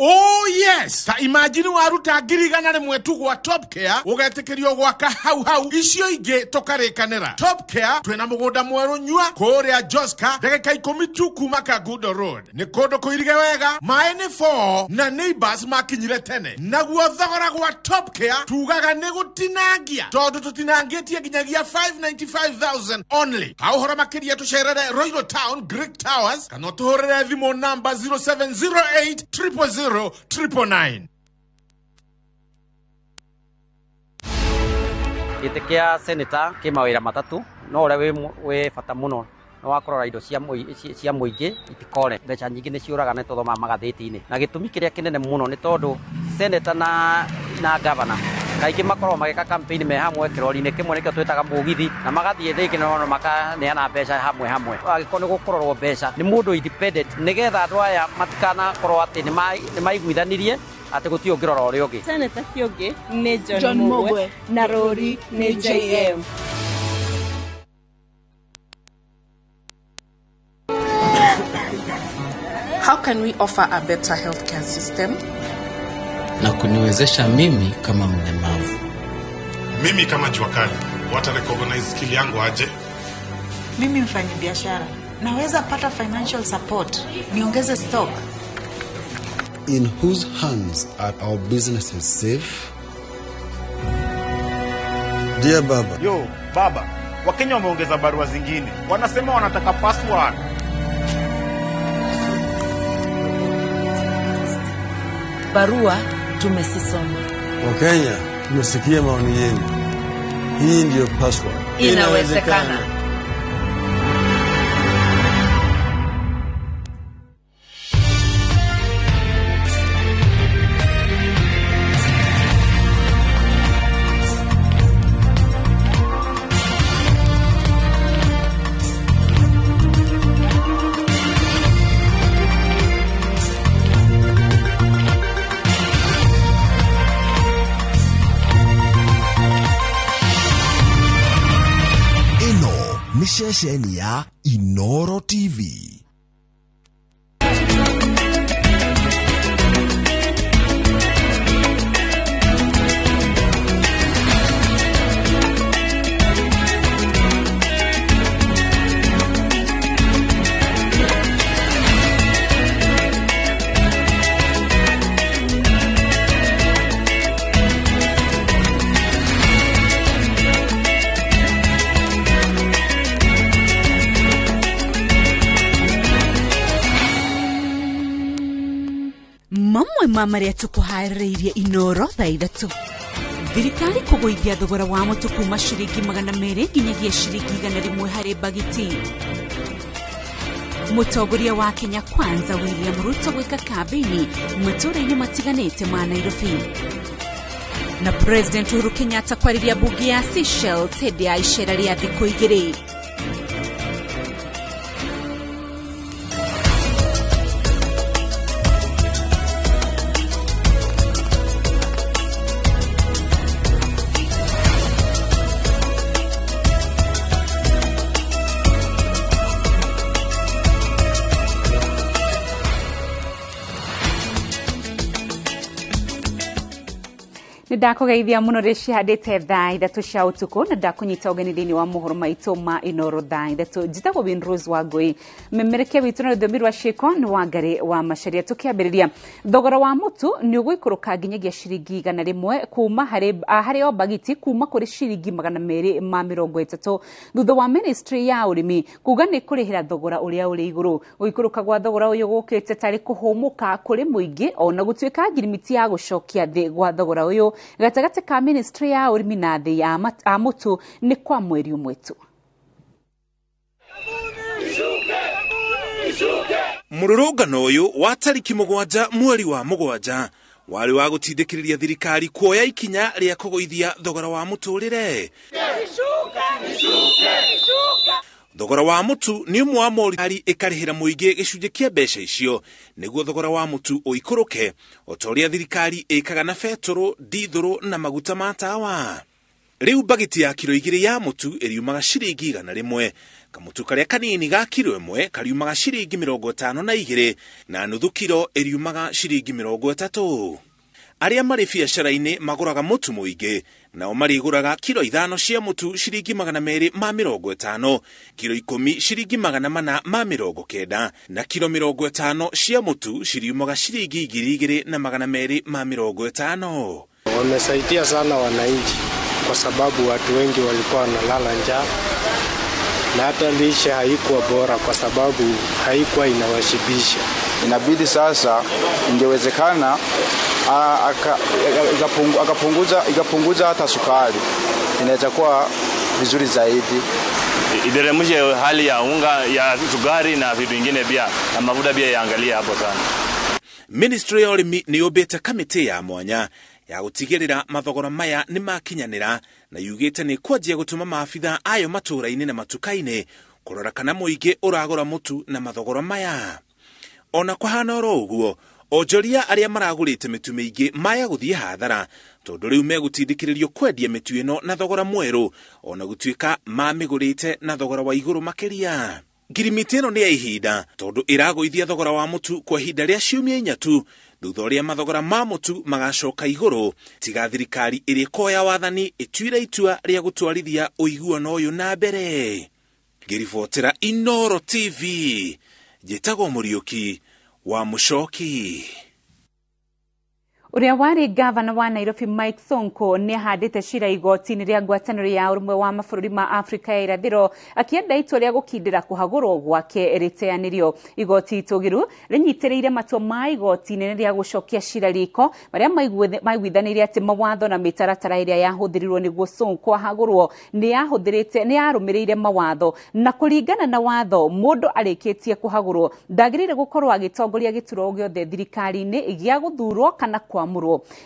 Oh yes, ta imagine waruta 100,000 tu gwa Top Care ugetĩkĩrio gwaka hau hau icio ingĩ tũkarĩkanĩra. Top Care twĩna mũgũnda mwerũ nyua kũrĩa Joska ndagĩka 10 tu kuma Kangundo Road. Nĩ kũndũ kũirige wega, maĩ nĩ 4 na neighbors makinyire tene. Naguo thogora gwa Top Care tugaga nĩ gũtinangia tondũ tũtinangĩtie nginyagia 595,000 only. Ha ũhoro makĩria tũcerere Royal Town Greek Towers kana ũtũhũrĩre thimũ namba 0708 000 999. Gĩtĩ kĩa senator kĩ mawĩra matatũ no ũrĩa wĩ bata mũno nĩ wa kũrora indo cia mũingĩ itikore. Mbeca nyingĩ nĩ ciũraga nĩ tũthomaga magathĩti-inĩ, na gĩtũmi kĩrĩa kĩnene mũno nĩ tondũ senator na governor kaingĩ makoragwo magĩka campaign me hamwe kĩrori-inĩ kĩmwe nĩkĩo twĩtaga mũgithi, na magathiĩ rĩngĩ no makaneana mbeca hamwe hamwe. Angĩkorwo nĩ gũkũrorwo mbeca nĩ mũndũ independent nĩgetha andũ aya matikanakorwo atĩ nĩ maiguithanirie atĩ gũtirĩ ũngĩrora ũrĩa ũngĩ. Senator Kĩũngĩ nĩ John Mugwe na rũri nĩ JM. How can we offer a better healthcare system? Na kuniwezesha mimi kama mlemavu. Mimi kama jua kali, wata recognize skill yangu aje? Mimi mfanyabiashara, naweza pata financial support, niongeze stock. In whose hands are our businesses safe? Dear Baba. Yo, Baba, Wakenya wameongeza barua zingine. Wanasema wanataka password. Barua tumesisoma. Wakenya, tumesikia maoni yenu. Hii ndiyo password. Inawezekana. Ceceni ya Inoro TV. Mamwe ma marĩa tũkũharĩrĩirie Inoro thaa 3. Thirikari kũgũithia thogora wa mũtu kuma ciringi 200 nginyagia ciringi 100 harĩ bagiti. Mũtongoria wa Kenya Kwanza William Ruto gwĩka kambĩini matũũra-inĩ matiganĩte ma Nairobi. Na President Uhuru Kenyatta kwarĩria mbunge ya Seychelles hĩndĩ ya icera rĩa thikũ 2. Ndakugeithia muno rĩ cihandĩte thaa 3 cia ũtukũ na ndakunyita ũgeni thĩinĩ wa mohoro maitũ ma Inoro thaa 3. Njĩtagwo Winrose Wangũi, memerekia witũ na rũthiomi rwa ciĩko nĩ Wangari wa Macharia. Tũkĩambĩrĩria, thogora wa mũtu nĩ ũgũikũrũka nginyagia ciringi 100 kuma harĩ o bagiti kuma kũrĩ ciringi 230 thutha wa ministry ya ũrĩmi kuga nĩ kũrĩhĩra thogora ũrĩa ũrĩ igũrũ. Gũikũrũka gwa thogora ũyũ gũkĩte tarĩ kũhũmũka kũrĩ mũingĩ ona gũtuĩka ngirimiti ya gũcokia thĩ gwa thogora ũyũ gatagatĩ ka ministry ya ũrĩmi na thĩ ya mũtu nĩ kwa mweri ũmwe tu. Mũrũrũngano ũyũ wa tariki 7 mweri wa 7 warĩ wa gũtindĩkĩrĩria thirikari kuoya ikinya rĩa kũgũithia thogora wa mũtũrĩre. Thogora wa mũtu nĩ ũmwe wa morari ĩkarĩhĩra mũingĩ gĩcunjĩ kĩa mbeca icio nĩguo thogora wa mũtu ũikũrũke o ta ũrĩa thirikari ĩkaga na betũrũ, ndithũrũ na maguta ma tawa. Rĩu bagiti ya kiro 2 ya mũtu ĩriumaga ciringi 100, kamũtu karĩa kanini ga kiro 1 kariumaga ciringi 52 na nuthu kiro ĩriumaga ciringi 30. Arĩa marĩ biacara-inĩ magũraga mũtu mũingĩ nao marĩgũraga kiro 5 cia mũtu ciringi 250, kiro 10 ciringi 490 na kiro 50 cia mũtu ciriumaga ciringi 2250. Wamesaidia sana wananchi kwa sababu watu wengi walikuwa wanalala njaa na hata lishe haikuwa bora kwa sababu haikuwa inawashibisha. Inabidi sasa ingewezekana akapunguza hata sukari, inaweza kuwa vizuri zaidi. Iteremshe hali ya unga ya sukari na vitu vingine pia na mafuta pia yaangalie hapo sana. Ministry ya ũrĩmi nĩ yũmbĩte kamĩtĩ ya mwanya ya gũtigĩrĩra mathogora maya nĩ makinyanĩra na yugĩte nĩ kwanjia gũtũma maabitha ayo matũũra-inĩ na matuka-inĩ kũrora kana mũingĩ ũragũra mũtu na mathogora maya. Ona kũhana oro ũguo, onjoria arĩa maragũrĩte mĩtu mĩingĩ maya gũthiĩ hathara tondũ rĩu megũtindĩkĩrĩrio kwendia mĩtu ĩno na thogora mwerũ ona gũtuĩka mamĩgũrĩte na thogora wa igũrũ makĩria. Ngirimiti ĩno nĩ ya ihinda tondũ ĩragũithia thogora wa mũtu kwa ihinda rĩa ciumia 4 tu thutha ũrĩa mathogora ma mũtu magacoka igũrũ tiga thirikari ĩrĩa ĩkoya wathani ĩtuire itua rĩa gũtwarithia ũiguano ũyũ na mbere. Ngĩribotera Inoro TV, njĩtagwo Mũriũki wa Mũcoki. Ũrĩa warĩ gavana wa Nairobi Mike Sonko nĩ ahandĩte cira igoti-inĩ rĩa ngwatanĩro ya ũrũmwe wa mabũrũri ma Afrika ya irathĩro akĩenda itua rĩa gũkindĩra kũhagũrwo gwake rĩteanĩrio. Igoti itũgĩru rĩnyitĩrĩire matua ma igoti inene rĩa gũcokia cira riko marĩa maiguithanĩirie atĩ mawatho na mĩtaratara ĩrĩa yahũthĩrirwo nĩguo Sonko ahagũrwo nĩ yarũmĩrĩire mawatho na kũringana na watho mũndũ arĩkĩtie kũhagũrwo ndagĩrĩire gũkorwo agĩtongoria gĩturwa gĩothe thirikari-inĩ gĩa gũthurwo kana kwamũrwo.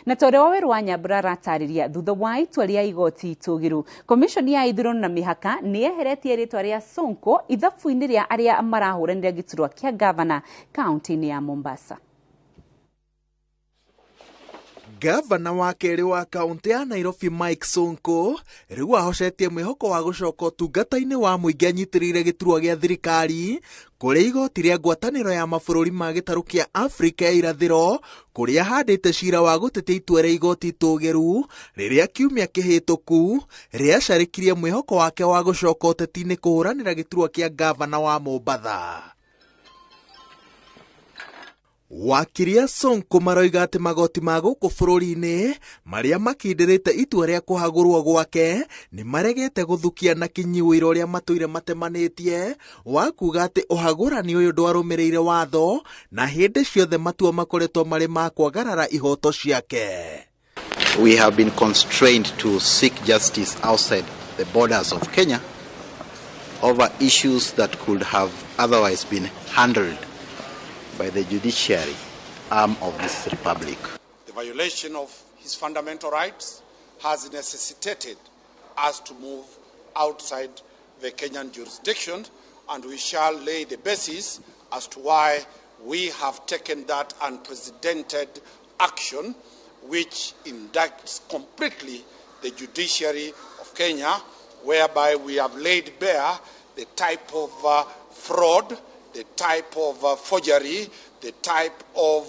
Na ta ũrĩa Waweru wa Nyambura aratarĩria, thutha wa itua rĩa igoti itũgĩru, komishoni ya ithurano na mĩhaka nĩ yeheretie rĩtwa rĩa Sonko ithabu-inĩ rĩa arĩa marahũranĩra gĩturwa kĩa gavana kaunti-inĩ ya Mombasa. Gavana wa kerĩ wa kaunti ya Nairobi Mike Sonko rĩu ahocetie mwĩhoko wa gũcoka ũtungata-inĩ wa mũingĩ anyitĩrĩire gĩturwa gĩa thirikari kũrĩ igoti rĩa ngwatanĩro ya mabũrũri ma gĩtarũ kĩa Afrika ya irathĩro kũrĩa ahandĩte cira wa gũtetia itua rĩa igoti itũgĩru rĩrĩa kiumia kĩhĩtũku rĩacarĩkirie mwĩhoko wake wa gũcoka ũteti-inĩ kũhũranĩra gĩturwa kĩa gavana wa Mombatha. Wakiri a Sonko maroiga atĩ magoti ma gũkũ bũrũri-inĩ marĩa makindĩrĩte itua rĩa kũhagũrwo gwake nĩ maregete gũthukia na kinyi ũira ũrĩa matũire matemanĩtie wa kuga atĩ ũhagũrani ũyũ ndwarũmĩrĩire watho na hĩndĩ ciothe matua makoretwo marĩ ma kwagarara ihoto ciake. We have been constrained to seek justice outside the borders of Kenya over issues that could have otherwise been handled by the judiciary arm of this republic. The violation of his fundamental rights has necessitated us to move outside the Kenyan jurisdiction, and we shall lay the basis as to why we have taken that unprecedented action, which indicts completely the judiciary of Kenya, whereby we have laid bare the type of fraud, the type of forgery, the type of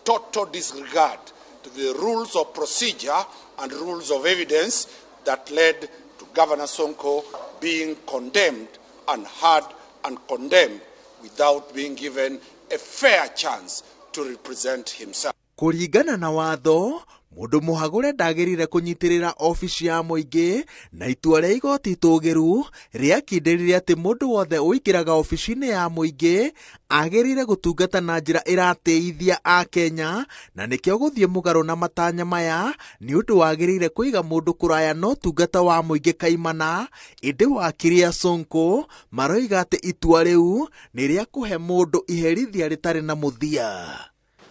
total disregard to the rules of procedure and rules of evidence that led to Governor Sonko being condemned and heard and condemned without being given a fair chance to represent himself. Kũringana na watho, mũndũ mũhagũre ndagĩrĩire kũnyitĩrĩra obici ya mũingĩ na itua rĩa igoti itũgĩru rĩakindĩrire atĩ mũndũ wothe ũingĩraga obici-inĩ ya mũingĩ agĩrĩire gũtungata na njĩra ĩratĩithia Akenya, na nĩkĩo gũthiĩ mũgarũ na matanya maya nĩ ũndũ wagĩrĩire kũiga mũndũ kũraya na ũtungata wa mũingĩ kaimana. Ĩndĩ wakiri a Sonko maroiga atĩ itua rĩu nĩ rĩa kũhe mũndũ iherithia rĩtarĩ na mũthia.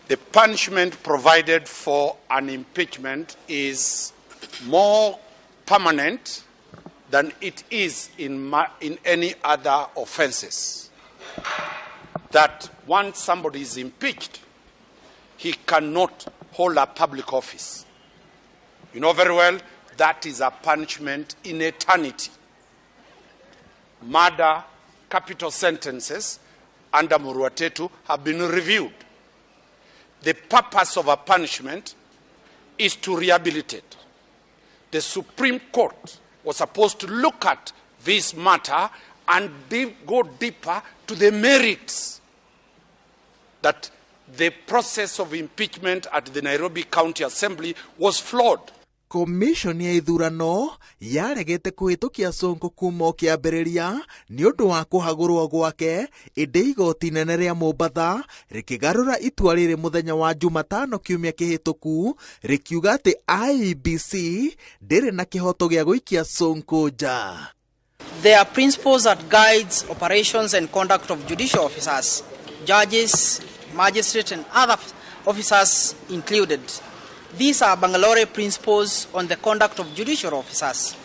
The punishment provided for an impeachment is more permanent than it is in any other offenses. That once somebody is impeached, he cannot hold a public office. You know very well that is a punishment in eternity. Murder, capital sentences under Muruatetu have been reviewed. The purpose of a punishment is to rehabilitate. The Supreme Court was supposed to look at this matter and go deeper to the merits that the process of impeachment at the Nairobi County Assembly was flawed. Commission ya ithurano yaregete kũhĩtũkia Sonko kuma o kĩambĩrĩria nĩ ũndũ wa kũhagũrwo gwake, ĩndĩ igoti inene rĩa Mombatha rĩkĩgarũra itua rĩrĩ mũthenya wa Jumatano kiumia kĩhĩtũku rĩkiuga atĩ IEBC ndĩrĩ na kĩhoto gĩa gũikia Sonko nja. There are principles that guides operations and conduct of judicial officers, judges, magistrates and other officers included. These are Bangalore principles on the conduct of judicial officers.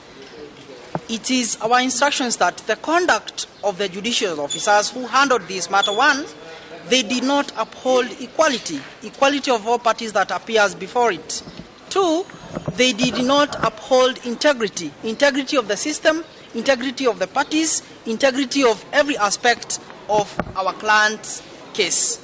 It is our instructions that the conduct of the judicial officers who handled this matter, one, they did not uphold equality, equality of all parties that appears before it. Two, they did not uphold integrity, integrity of the system, integrity of the parties, integrity of every aspect of our client's case.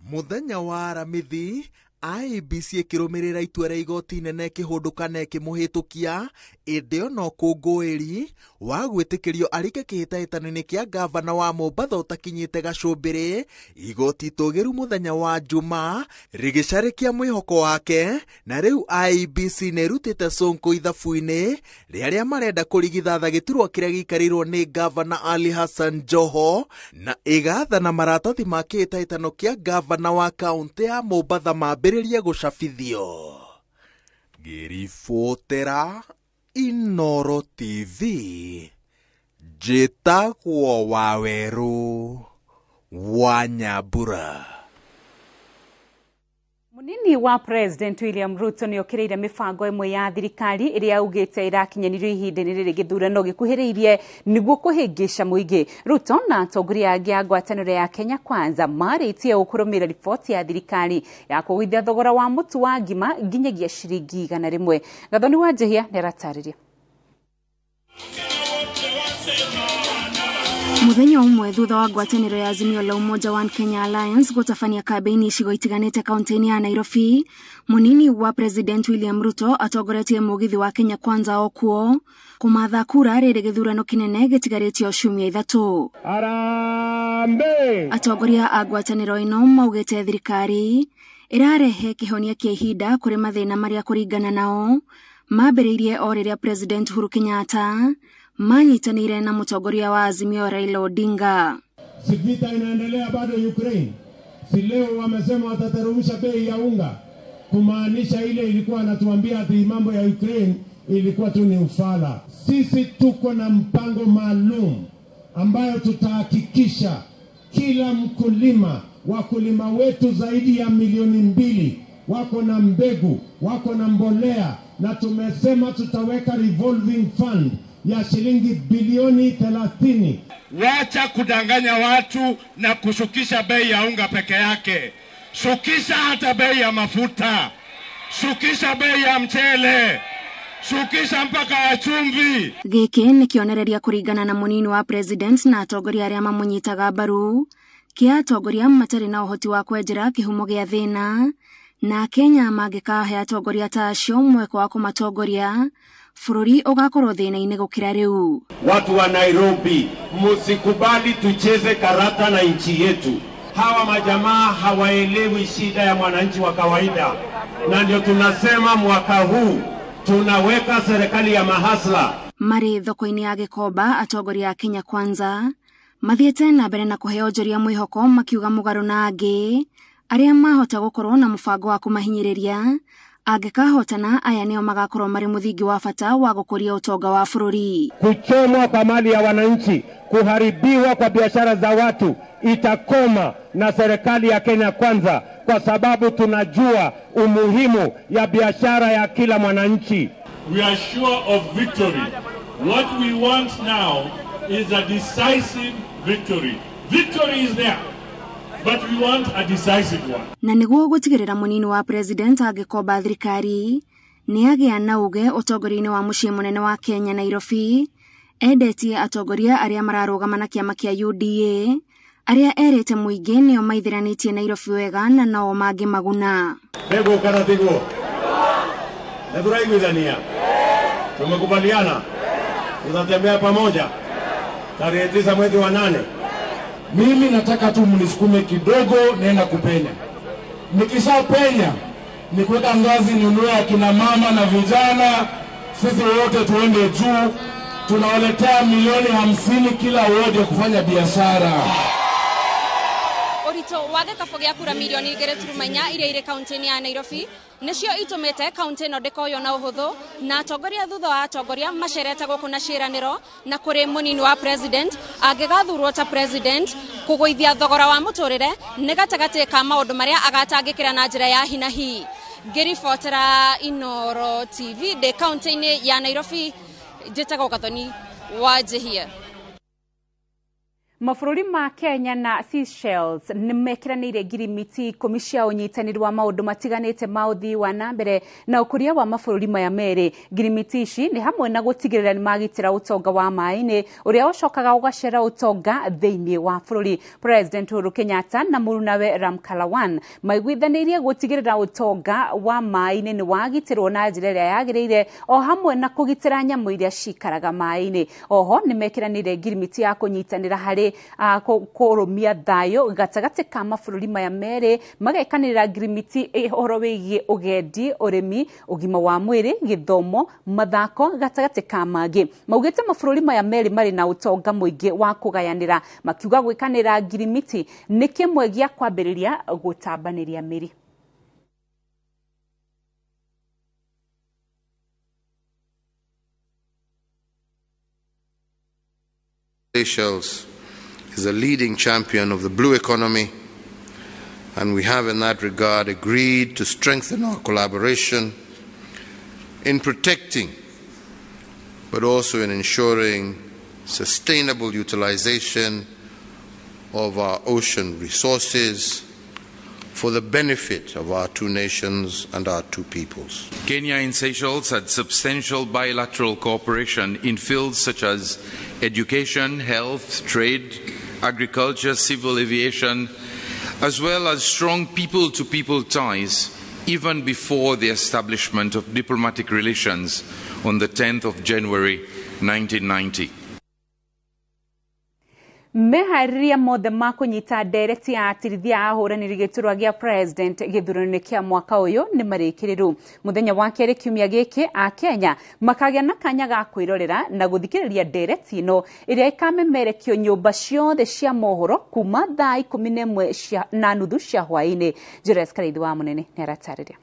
Mũthenya wa Aramithi, IEBC ĩkĩrũmĩrĩra itua rĩa igoti inene ĩkĩhũndũka na ĩkĩmũhĩtũkia, ĩndĩ ona ũkũngũĩri wa gwĩtĩkĩrio arike kĩhĩtahĩtano-inĩ kĩa ngavana wa Mombatha ũtakinyĩte gacũmbĩrĩ, igoti itũgĩru mũthenya wa Juma rĩgĩcarĩkia mwĩhoko wake, na rĩu IEBC nĩ ĩrutĩte Sonko ithabu-inĩ rĩa arĩa marenda kũrigithatha gĩturwa kĩrĩa gĩikarĩirwo nĩ ngavana Ali Hassan Joho, na ĩgathana maratathi ma kĩhĩtahĩtano kĩa ngavana wa kaũntĩ ya Mombatha mambĩrĩrie gũcabithio. Ngĩribotera Inoro TV, njĩtagwo Wawerũ wa Nyambura. Munini wa President William Ruto nĩ okĩrĩire mĩbango ĩmwe ya thirikari ĩrĩa augĩte ĩrakinyanĩrio ihinda-inĩ rĩrĩ gĩthurano gĩkuhĩrĩirie nĩguo kũhĩngĩca mũingĩ. Ruto na atongoria angĩ a ngwatanĩro ya Kenya Kwanza marĩtie ũkũrũmĩrĩra riboti ya thirikari ya kũgũithia thogora wa mũtu wa ngima nginyagia ciringi 100. Gathoni wa Njehia nĩ aratarĩria. Muthenya umwe thutha wa ngwatanĩro ya Azimio la Umoja One Kenya Alliance gũtabania kambĩini icigo itiganĩte kaunti-inĩ ya Nairobi, munini wa President William Ruto atongoretie mũgithi wa Kenya Kwanza o kuo kũmatha kura rĩrĩ gĩthurano kĩnene gĩtigarĩtio ciumia 3. Harambee! Atongoria a ngwatanĩro ĩno maugĩte thirikari ĩrarehe kĩhonia kĩa ihinda kũrĩ mathĩna marĩa kũringana nao mambĩrĩirie o rĩrĩa President Uhuru Kenyatta manyitanĩire na mũtongoria wa Azimio Raila Odinga. Si vita inaendelea bado Ukraine? Si leo wamesema watateremsha bei ya unga, kumaanisha ile ilikuwa anatuambia ati mambo ya Ukraine ilikuwa tu ni ufala. Sisi tuko na mpango maalum ambayo tutahakikisha kila mkulima, wakulima wetu zaidi ya 2 milioni wako na mbegu, wako na mbolea, na tumesema tutaweka revolving fund ya shilingi bilioni 30. Wacha kudanganya watu na kushukisha bei ya unga peke yake. Shukisha hata bei ya mafuta, shukisha bei ya mchele, shukisha mpaka ya chumvi. Gĩkĩ nĩ kĩonereria kũringana na mũnini wa president na atongoria arĩa mamũnyitaga mbaru kĩa atongoria matarĩ na ũhoti wa kwenjera kĩhumo gĩa thĩna, na Kenya mangĩkahe atongoria ta acio mweke wa kũmatongoria bũrũri ũgakorwo thĩna-inĩ gũkĩra rĩu. Watu wa Nairobi, msikubali tucheze karata na nchi yetu. Hawa majamaa hawaelewi shida ya mwananchi wa kawaida, na ndio tunasema mwaka huu tunaweka serikali ya mahasla. Marĩ thoko-inĩ ya Gĩkomba, atongoria a Kenya Kwanza mathiĩte na mbere na kũheo onjoria mwĩhoko makiuga mũgarũ na angĩ arĩa mahota gũkorwo na mũbango wa kũmahinyĩrĩria angĩkahotana aya nĩo magakorwo marĩ mũthingi wa bata wa gũkũria ũtonga wa bũrũri. Kuchomwa kwa mali ya wananchi, kuharibiwa kwa biashara za watu itakoma na serikali ya Kenya Kwanza, kwa sababu tunajua umuhimu ya biashara ya kila mwananchi. We are sure of victory. What we want now is a decisive victory. Victory is there, but we want a decisive one. Na nĩguo gũtigĩrĩra mũnini wa president angĩkomba thirikari nĩ agĩa na uge ũtongoria-inĩ wa mũciĩ mũnene wa Kenya Nairobi, endetie atongoria arĩa mararũgama na kĩama kĩa UDA arĩa erĩte mũingĩ nĩo maithĩranĩtie Nairobi wega na nao mangĩmaguna. Nĩguo kana tiguo? Nĩ tũraiguithania? Tumekubaliana tutatembea pamoja tarehe 9 mwezi wa 8. Mimi nataka tu mnisukume kidogo, naenda kupenya. Nikishapenya ni kuweka ngazi, ninunue akina mama na vijana, sisi wote tuende juu. Tunawaletea milioni 50 kila wodi ya kufanya biashara. Ũritũ wa gĩkabũ gĩa kura milioni 2.4 iria irĩ kaunti-inĩ ya Nairobi nĩcio itũmĩte kaunti ĩno ndĩkoywo na ũhũthũ, na atongoria thutha wa atongoria macerete gũkũ na ciĩranĩro na kũrĩ mũnini wa president angĩgathurwo ta president kũgũithia thogora wa mũtũrĩre nĩ gatagatĩ ka maũndũ marĩa agatangĩkĩra na njĩra ya hinahi. Ngĩribotera Inooro TV ndĩ kaunti-inĩ ya Nairobi, njĩtagwo Gathoni wa Njihia. Mabũrũri ma Kenya na Seychelles nĩ mekĩranĩire ngirimiti 10 cia ũnyitanĩri wa maũndũ matiganĩte ma ũthii wa na mbere na ũkũria wa mabũrũri maya merĩ. Ngirimiti ici nĩ hamwe na gũtigĩrĩra nĩ magitĩra ũtonga wa maĩ-inĩ ũrĩa ũcokaga ũgacera ũtonga thĩinĩ wa bũrũri. President Uhuru Kenyatta na mũrunawe Ramkalawan maiguithanĩirie gũtigĩrĩra ũtonga wa maĩ-inĩ nĩ wagitĩrwo na njĩra ĩrĩa yagĩrĩire o hamwe na kũgitĩra nyamũ iria cikaraga maĩ-inĩ. Oho nĩ mekĩranĩire ngirimiti ya kũnyitanĩra harĩ kũrũmia thayũ gatagatĩ ka mabũrũri maya merĩ, magekanĩra ngirimiti ũhoro wĩgiĩ ũgendi, ũrĩmi, ũgima wa mwĩrĩ, gĩthomo, mathako gatagatĩ ka mangĩ. Maugĩte mabũrũri maya merĩ marĩ na ũtonga mũingĩ wa kũgayanĩra, makiuga gwĩkanĩra ngirimiti nĩ kĩmwe gĩa kwambĩrĩria gũtambanĩria mĩri. Seychelles is a leading champion of the blue economy, and we have in that regard agreed to strengthen our collaboration in protecting but also in ensuring sustainable utilization of our ocean resources for the benefit of our two nations and our two peoples. Kenya and Seychelles had substantial bilateral cooperation in fields such as education, health, trade, agriculture, civil aviation, as well as strong people-to-people ties even before the establishment of diplomatic relations on the 10th of January 1990. Meharĩria mothe ma kũnyita ndereti ya atirithia a ahũranĩri gĩturwa gĩa president gĩthurano-inĩ kĩa mwaka ũyũ nĩ marĩkĩrĩru. Mũthenya wa kerĩ kiumia gĩkĩ a Kenya makagĩa na kanya ga kwĩrorera na gũthikĩrĩria ndereti ĩno ĩrĩa ĩkamemerekio nyũmba ciothe cia mohoro kuma thaa 11:30 cia hwaĩ-inĩ. Julius Karaithi wa Mũnene nĩ aratarĩria.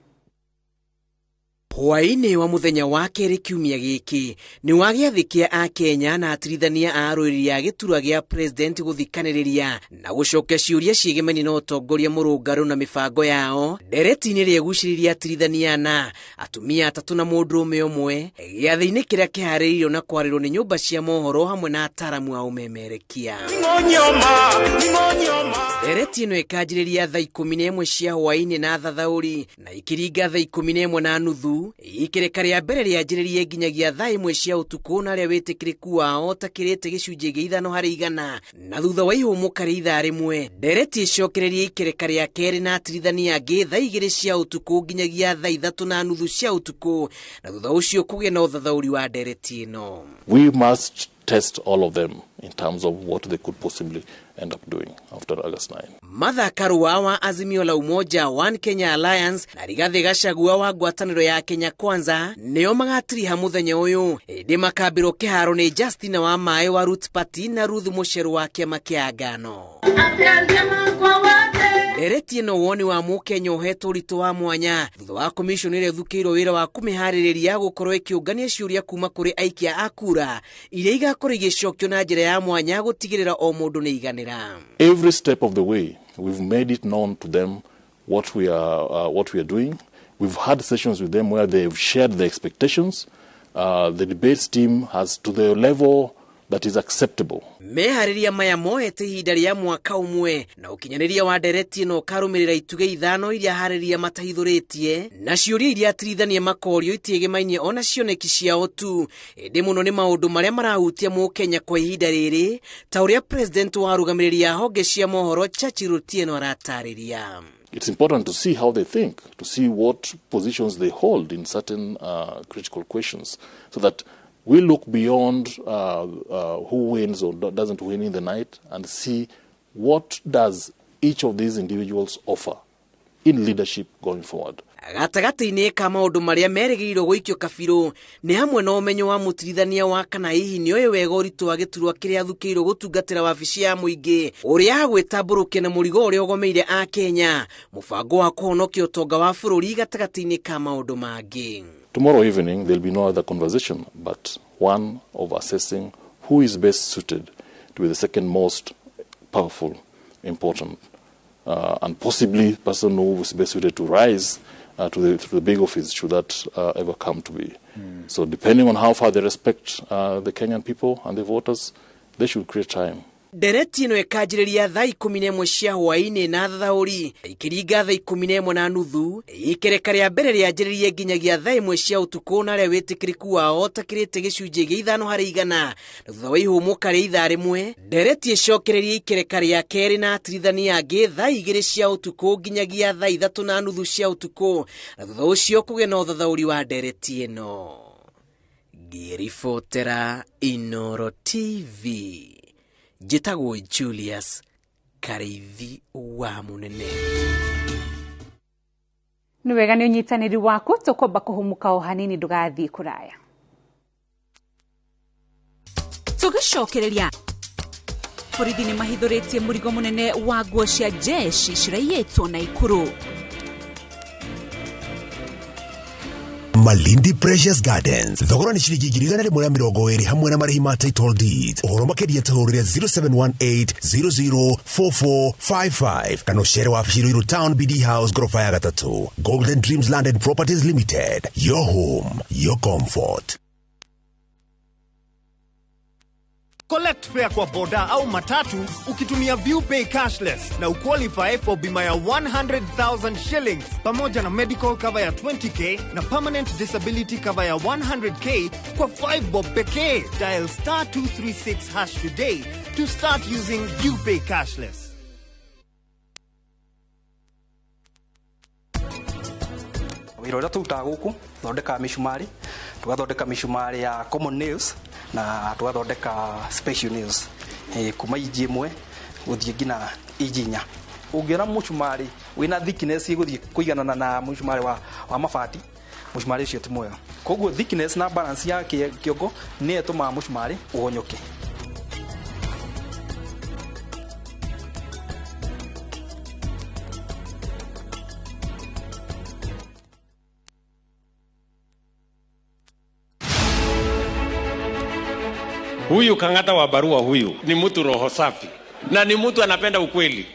Hwaĩ-inĩ wa mũthenya wa kerĩ kiumia gĩkĩ nĩ wa gĩathĩ kĩa Akenya na atirithania a arũĩrĩri a gĩturwa gĩa president gũthikanĩrĩria na gũcokia ciũria ciĩgemainie na ũtongoria mũrũngarũ na mĩbango yao. Ndereti-inĩ ĩrĩa ĩgucĩrĩirie atirithania ana, atumia atatũ na mũndũrũme ũmwe, gĩathĩ-inĩ kĩrĩa kĩharĩrĩirio na kwarĩrwo nĩ nyũmba cia mohoro hamwe na ataramu a ũmemerekia. Ndereti ĩno ĩkanjĩrĩria thaa 11 cia hwaĩ-inĩ na thathaũri na ikĩringa thaa 11:30 ikereka rĩa mbere rĩanjĩrĩrie nginyagia thaa 1 cia ũtukũ na arĩa wĩtĩkĩrĩku wao ũtakĩrĩte gĩcunjĩ gĩa 5 harĩ igana, na thutha wa ihũmũka rĩa ithaa rĩmwe ndereti ĩcokererie ikereka rĩa kerĩ na atirithania angĩ thaa 2 cia ũtukũ nginyagia thaa 3:30 cia ũtukũ, na thutha ũcio kũgĩe na ũthathaũri wa ndereti ĩno. We must test all of them in terms of what they could possibly end up doing after August 9. Martha Karua wa Azimio la Umoja One Kenya Alliance na Rigathi Gachagua wa ngwatanĩro ya Kenya Kwanza nĩo magatiriha mũthenya ũyũ, ĩndĩ makambĩrwo kĩharo nĩ Justina wa Maĩ wa Roots Party na Ruth Mũcheru wa kĩama kĩa Ngano. Ndereti ĩno woni wa mũkenya ũhetwo ũritũ wa mwanya thutha wa commission ĩrĩa ĩthukĩirwo wĩra wa kũmĩharĩrĩria gũkorwo ĩkĩũngania ciũria kuma kũrĩ aikia a kura iria igakorwo igĩcokio na njĩra ya mwanya gũtigĩrĩra o mũndũ nĩ iganĩra. Every step of the way we've made it known to them what we are doing. We've had sessions with them where they've shared their expectations. The debates team has to the level that is acceptable. Meharĩria maya moete ihinda rĩa mwaka ũmwe na ũkinyanĩria wa ndereti ĩno ũkarũmĩrĩra itugĩ 5 iria harĩria matahithũrĩtie na ciũria iria atirithania makorio itiegemainie ona cioneki ciao tu, ĩndĩ mũno nĩ maũndũ marĩa marahutia mũkenya kwa ihinda rĩrĩ ta ũrĩa president wa arũgamĩrĩri a honge cia mohoro Churchill Otieno aratarĩria. It's important to see how they think, to see what positions they hold in certain critical questions, so that we look beyond who wins or doesn't win in the night and see what does each of these individuals offer in leadership going forward. Gatagatĩ-inĩ ka maũndũ marĩa merĩgĩrĩirwo gũikio kabirũ nĩ hamwe na ũmenyo wa mũtirithania wa kana hihi nĩoĩ wega ũritũ wa gĩturwa kĩrĩa athukĩirwo gũtungatĩra wabici ya mũingĩ ũrĩa agwĩtambũrũkia na mũrigo ũrĩa ũgomeire a Kenya, mũbango wa kũhonokia ũtonga wa bũrũri gatagatĩ-inĩ ka maũndũ mangĩ. Tomorrow evening there'll be no other conversation but one of assessing who is best suited to be the second most powerful, important, and possibly person who is best suited to rise to the big office should that ever come to be. So depending on how far they respect the Kenyan people and the voters, they should create time. Ndereti ĩno ĩkanjĩrĩria thaa 11 cia hwaĩ-inĩ na thathaũri ikĩringa thaa 11:30 ikereka rĩa mbere rĩanjĩrĩrie nginyagia thaa 1 cia ũtukũ na arĩa wĩtĩkĩrĩku wao ũtakĩrĩte gĩcunjĩ gĩa 5 harĩ igana, na thutha wa ihũmũka rĩa ithaa rĩmwe ndereti ĩcokererie ikereka rĩa kerĩ na atirithania angĩ thaa 2 cia ũtukũ nginyagia thaa 3:30 cia ũtukũ, na thutha ũcio kũgĩe na ũthathaũri wa ndereti ĩno. Ngĩribotera Inoro TV, njĩtagwo Julius Karaithi wa Mũnene. Nĩ wega nĩ ũnyitanĩri waku, tũkwamba kũhũmũka o hanini ndũgathiĩ kũraya. Tũgĩcokereria, borithi nĩ mahithũrĩtie mũrigo mũnene wa nguo cia jeshi ciraiyĩtwo Naikuru. Malindi Precious Gardens thogora nĩ ciringi 120 hamwe na marĩhi ma title deeds. Ũhoro makĩria tũhũrĩre 0718004455 kana ũcere wabici Ruiru Town BD House gorofa ya 3. Golden Dreams Land and Properties Limited, your home, your comfort. Collect fare kwa boda au matatu ukitumia ViewPay cashless na uqualify for bima ya 100,000 shillings pamoja na medical cover ya 20k na permanent disability cover ya 100k kwa 5 bob pekee. Dial star 236# today to start using ViewPay cashless. Wĩra ũrĩa tũrutaga gũkũ thondekaga mĩcumarĩ, tũgathondeka mĩcumarĩ ya common nails na tũgathondeka special nails. Kuma inji 1 guthie nginya inji 4. Ungiona mucumari wina thickness iguthie kuiganana na mucumari wa mabati, mucumari ucio ti mwega. Koguo thickness na balance ya kiongo ni itumaga mucumari ugonyoke. Huyu Kang'ata wa barua huyu ni mtu roho safi na ni mtu anapenda ukweli.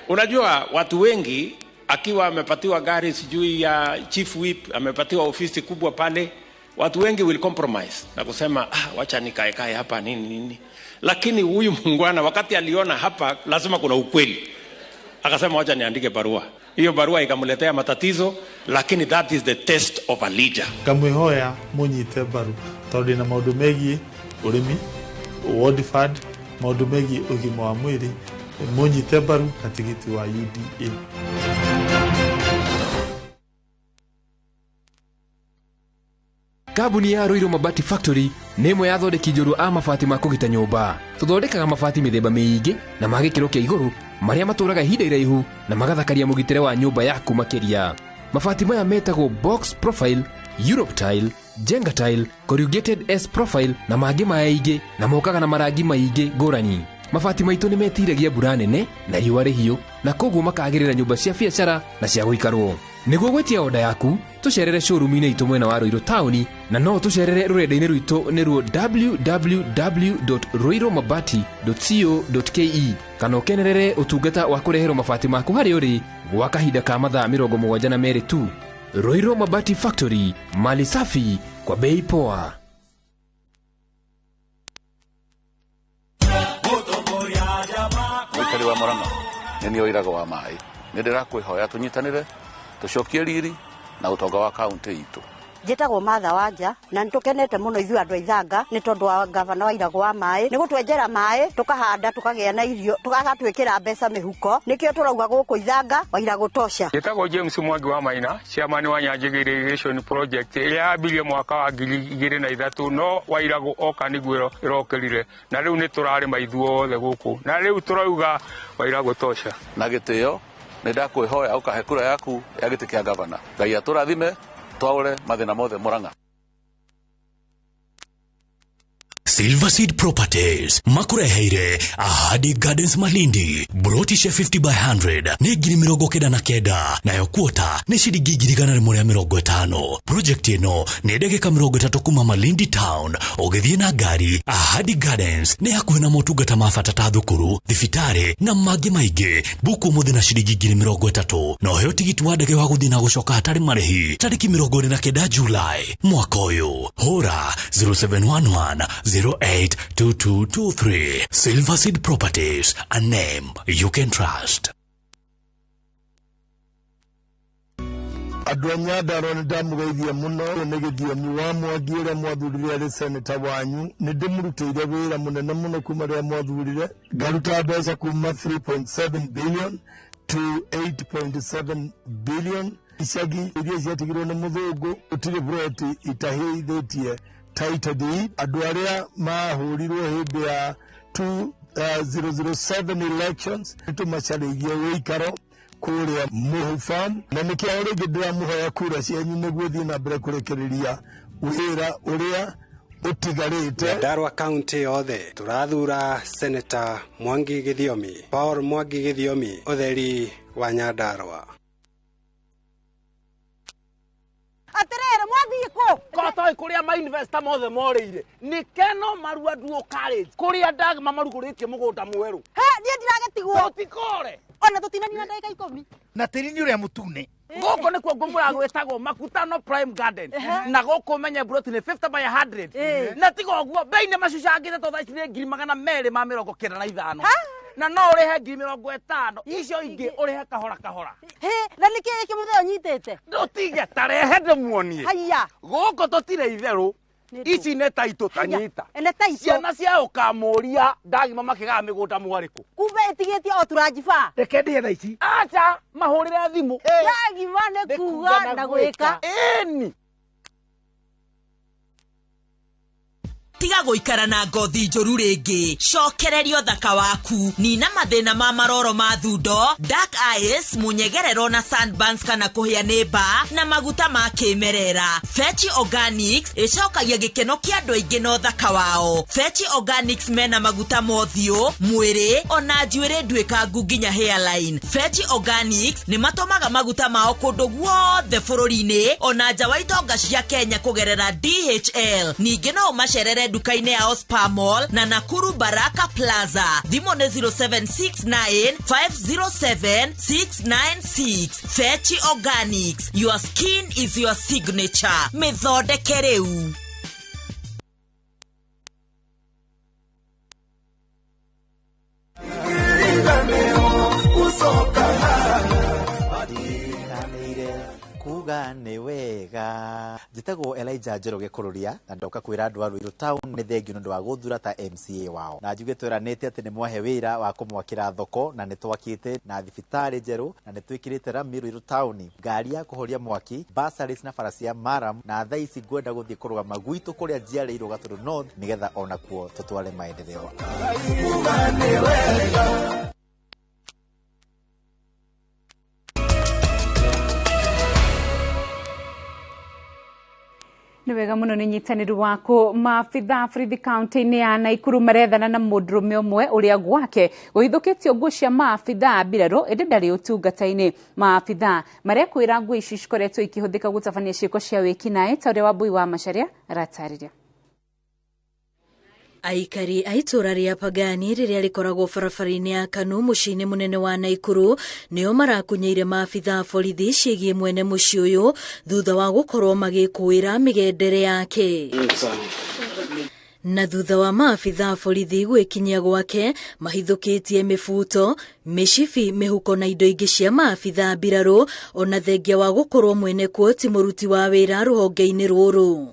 Unajua watu wengi akiwa amepatiwa gari sijui ya chief whip, amepatiwa ofisi kubwa pale, watu wengi will compromise na kusema wacha nikae kae hapa nini nini. Lakini huyu muungwana wakati aliona hapa lazima kuna ukweli, akasema wacha niandike barua. Hiyo barua ikamletea matatizo, lakini that is the test of a leader. Ngamwihoya munyite mbaru tondu na maundu megie urimi, ward fund, maundu megie ugima wa mwiri, munyite mbaru na tigiti wa UDA. Kambuni ya Ruiru Mabati Factory nĩ ĩmwe ya athondeki njorua a mabati ma kũgita nyũmba. Tũthondekaga mabati mĩthemba mĩingĩ na ma gĩkĩro kĩa igũrũ marĩa matũraga ihinda iraihu na magathakaria mũgitĩre wa nyũmba yaku makĩria. Mabati maya metagwo box profile, Europe tile, Jenga tile, corrugated S profile na mangĩ maingĩ, na mokaga na marangi maingĩ ngũrani. Mabati maitũ nĩ metiragia mbura nene na riũa rĩhiũ, na koguo makagĩrĩra nyũmba cia biacara na cia gũikarwo. Nĩguo gwĩtia oda yaku, tũcerere showroom-inĩ itũ mwena wa Ruiru taũni, na no tũcerere rũrenda-inĩ rwitũ nĩruo www.ruirumabati.co.ke, kana ũkenerere ũtungata wa kũreherwo mabati maku harĩa ũrĩ gwa kahinda ka mathaa 72 tu. Ruiru Mabati Factory, mali safi kwa bei poa. Mũikari wa Murang'a nĩ niĩ ũirago wa maĩ, nĩ ndĩrakwĩhoya tũnyitanĩre tũcokie riri na ũtonga wa kaunti itũ. Njĩtagwo Martha Wanja na nĩtũkenete mũno ithuĩ andũ a Ithanga nĩ tondũ wa gavana wa Irago wa maĩ nĩ gũtwenjera maĩ tũkahanda tũkagĩa na irio tũgatwĩkĩra mbeca mĩhuko, nĩkĩo tũrauga gũkũ Ithanga wa Irago tosha. Njĩtagwo James Mwangi wa Maina, chairman wa Nyanjigi Irrigation Project ĩrĩa yambirie mwaka wa 2003, no wa Irago oka nĩguo ĩrokĩrire, na rĩu nĩ tũrarĩma ithuothe gũkũ, na rĩu tũrauga wa Irago tosha. Na gĩtĩo nĩ ndakwĩhoya ũkahe kura yaku ya gĩtĩ kĩa gavana. Ngai atũrathime twaure mathĩna mothe Murang'a. Silver Seed Properties makureheire Ahadi Gardens Malindi, broti cia 50 by 100 nĩ 99,000, nayo kuota nĩ ciringi 150. Project ĩno nĩ ndagĩka 30 kuma Malindi town ũgĩthiĩ na ngari. Ahadi Gardens nĩ hakuhĩ na motungata ma bata ta thukuru, thibitarĩ na mangĩ maingĩ. Buku ũmũthĩ na ciringi 30,000 na ũheo tigiti wa ndege wa gũthiĩ na gũcoka hatarĩ marĩhi tarĩki 29 Julai mwaka ũyũ. Hũra 0711 082223. Silver Seed Properties, a name you can trust. Andũ a Nyandarua nĩ ndamũgeithia mũno nĩ Gĩthiomi wa Mwangi ũrĩa mwathurire arĩ seneta wanyu. Nĩ ndĩmũrutĩire wĩra mũnene mũno kuma rĩrĩa mwathurire, ngaruta mbeca kuma 3.7 billion to 8.7 billion. Icagi iria ciatigirwo nĩ mũthũngũ gũtirĩ buroti itahĩithĩtie title deed. Andũ arĩa mahũrirwo hĩndĩ ya 2007 elections nĩtũmacarĩirie wĩikaro kũrĩa Mũhu Farm, na nĩkĩo rĩngĩ ndĩramũhoya kura cianyu nĩguo thiĩ na mbere kũrekereria wĩra ũrĩa ũtigarĩte. Nyandarua kaunti yothe tũrathura Senator Mwangi Gĩthiomi, Paul Mwangi Gĩthiomi, ũtheri wa Nyandarua. Atirere mwathie ku kotoi kuria ma investor mothe moreire ni keno marua duo college kuria ndagma maruguritie mugunda mweru. He nie ndiragetigwo tutikore ona tutinanina ndagika 10 na tiri ni uria mutune guku nikuo ngumura gwitagwo Makutano Prime Garden, na guku menye broti ni 50 by 100 na tiga uguo bei ni macucangite to thaa ici ni 295 na no urihe 50,000 icio ingi urihe kahora kahora. He na niki giki mutheo nyitite ndutige tarehe ndimuonie. Haiya guku tutire itheru ici nĩ taitũ tanyita ciana cia ũkamũria ndagima makĩgaa mĩgũnda mwarĩkũ kumbe ĩtigĩtie o turanjiba reke ndĩhe thaa ici acha mahũrĩre thimũ ndagima nĩ kuga na gwĩka ĩni. Tiga gũikara na ngothi njũru rĩngĩ, cokereria ũthaka waku. Nina mathĩna ma maroro ma thundo, dark eyes, mũnyegerero na sunburns kana kũhĩa nĩ mbaa na maguta ma kĩmerera. Fechi Organics ĩcokagia gĩkeno kĩa andũ aingĩ na ũthaka wao. Fechi Organics mena maguta ma ũthiũ, mwĩrĩ ona njuĩrĩ nduĩkangu nginya hairline. Fechi Organics nĩ matũmaga maguta mao kũndũ guothe bũrũri-inĩ ona nja wa itonga cia Kenya kũgerera DHL. Ningĩ no ũmacerere nduka-inĩ yao Spa Mall na Nakuru Baraka Plaza. Thimũ nĩ 0769 507 696. Fechi Organics, your skin is your signature. Mĩthondeke rĩu. Kuga nĩ wega. Njĩtagwo Elijah Njoroge Kũrũria na ndoka kwĩra andũ a Ruiru Town nĩ thengiũ nĩ ũndũ wa gũthura ta MCA wao. Na njuge tweranĩte atĩ nĩ mwahe wĩra wa kũmwakĩra thoko na nĩ twakĩte na thibitarĩ njerũ na nĩ twĩkĩrĩte rami Ruiru Town, ngari ya kũhoria mwaki, bursaries na bara cia maram, na thaa ici ngwenda gũthiĩ kũrũgama gwitũ kũrĩa njiarĩirwo Gatũndũ North nĩgetha onakuo tũtware maendeleo. Kuga nĩ wega. Nĩ wega mũno nĩ nyitanĩru waku. Maabitha borithi kaunti-inĩ ya Naikuru marethana na mũndũrũme ũmwe ũrĩa gwake ũhithũkĩtio nguo cia maabitha mbirarũ ĩndĩ ndarĩ ũtungata-inĩ. Maabitha marekwĩra nguo ici cikoretwo ikĩhũthĩka gũtabania ciĩko cia wĩkinaĩ ta ũrĩa Wambui wa Macharia aratarĩria. Aikari a itũũra rĩa Pagani rĩrĩa rĩkoragwo barabara-inĩ ya Kanu mũciĩ-inĩ mũnene wa Naikuru nĩo marakunyeire maabitha borithi ciĩgiĩ mwene mũciĩ ũyũ thutha wa gũkorwo magĩkũĩra mĩgendere yake. Na thutha wa maabitha borithi gwĩkinyia gwake mahithũkĩtie mĩbuto, mĩcibi, mĩhuko na indo ingĩ cia maabitha mbirarũ ona thengia wa gũkorwo mwene kuo ti mũruti wa wĩra rũhonge-inĩ rũrũ.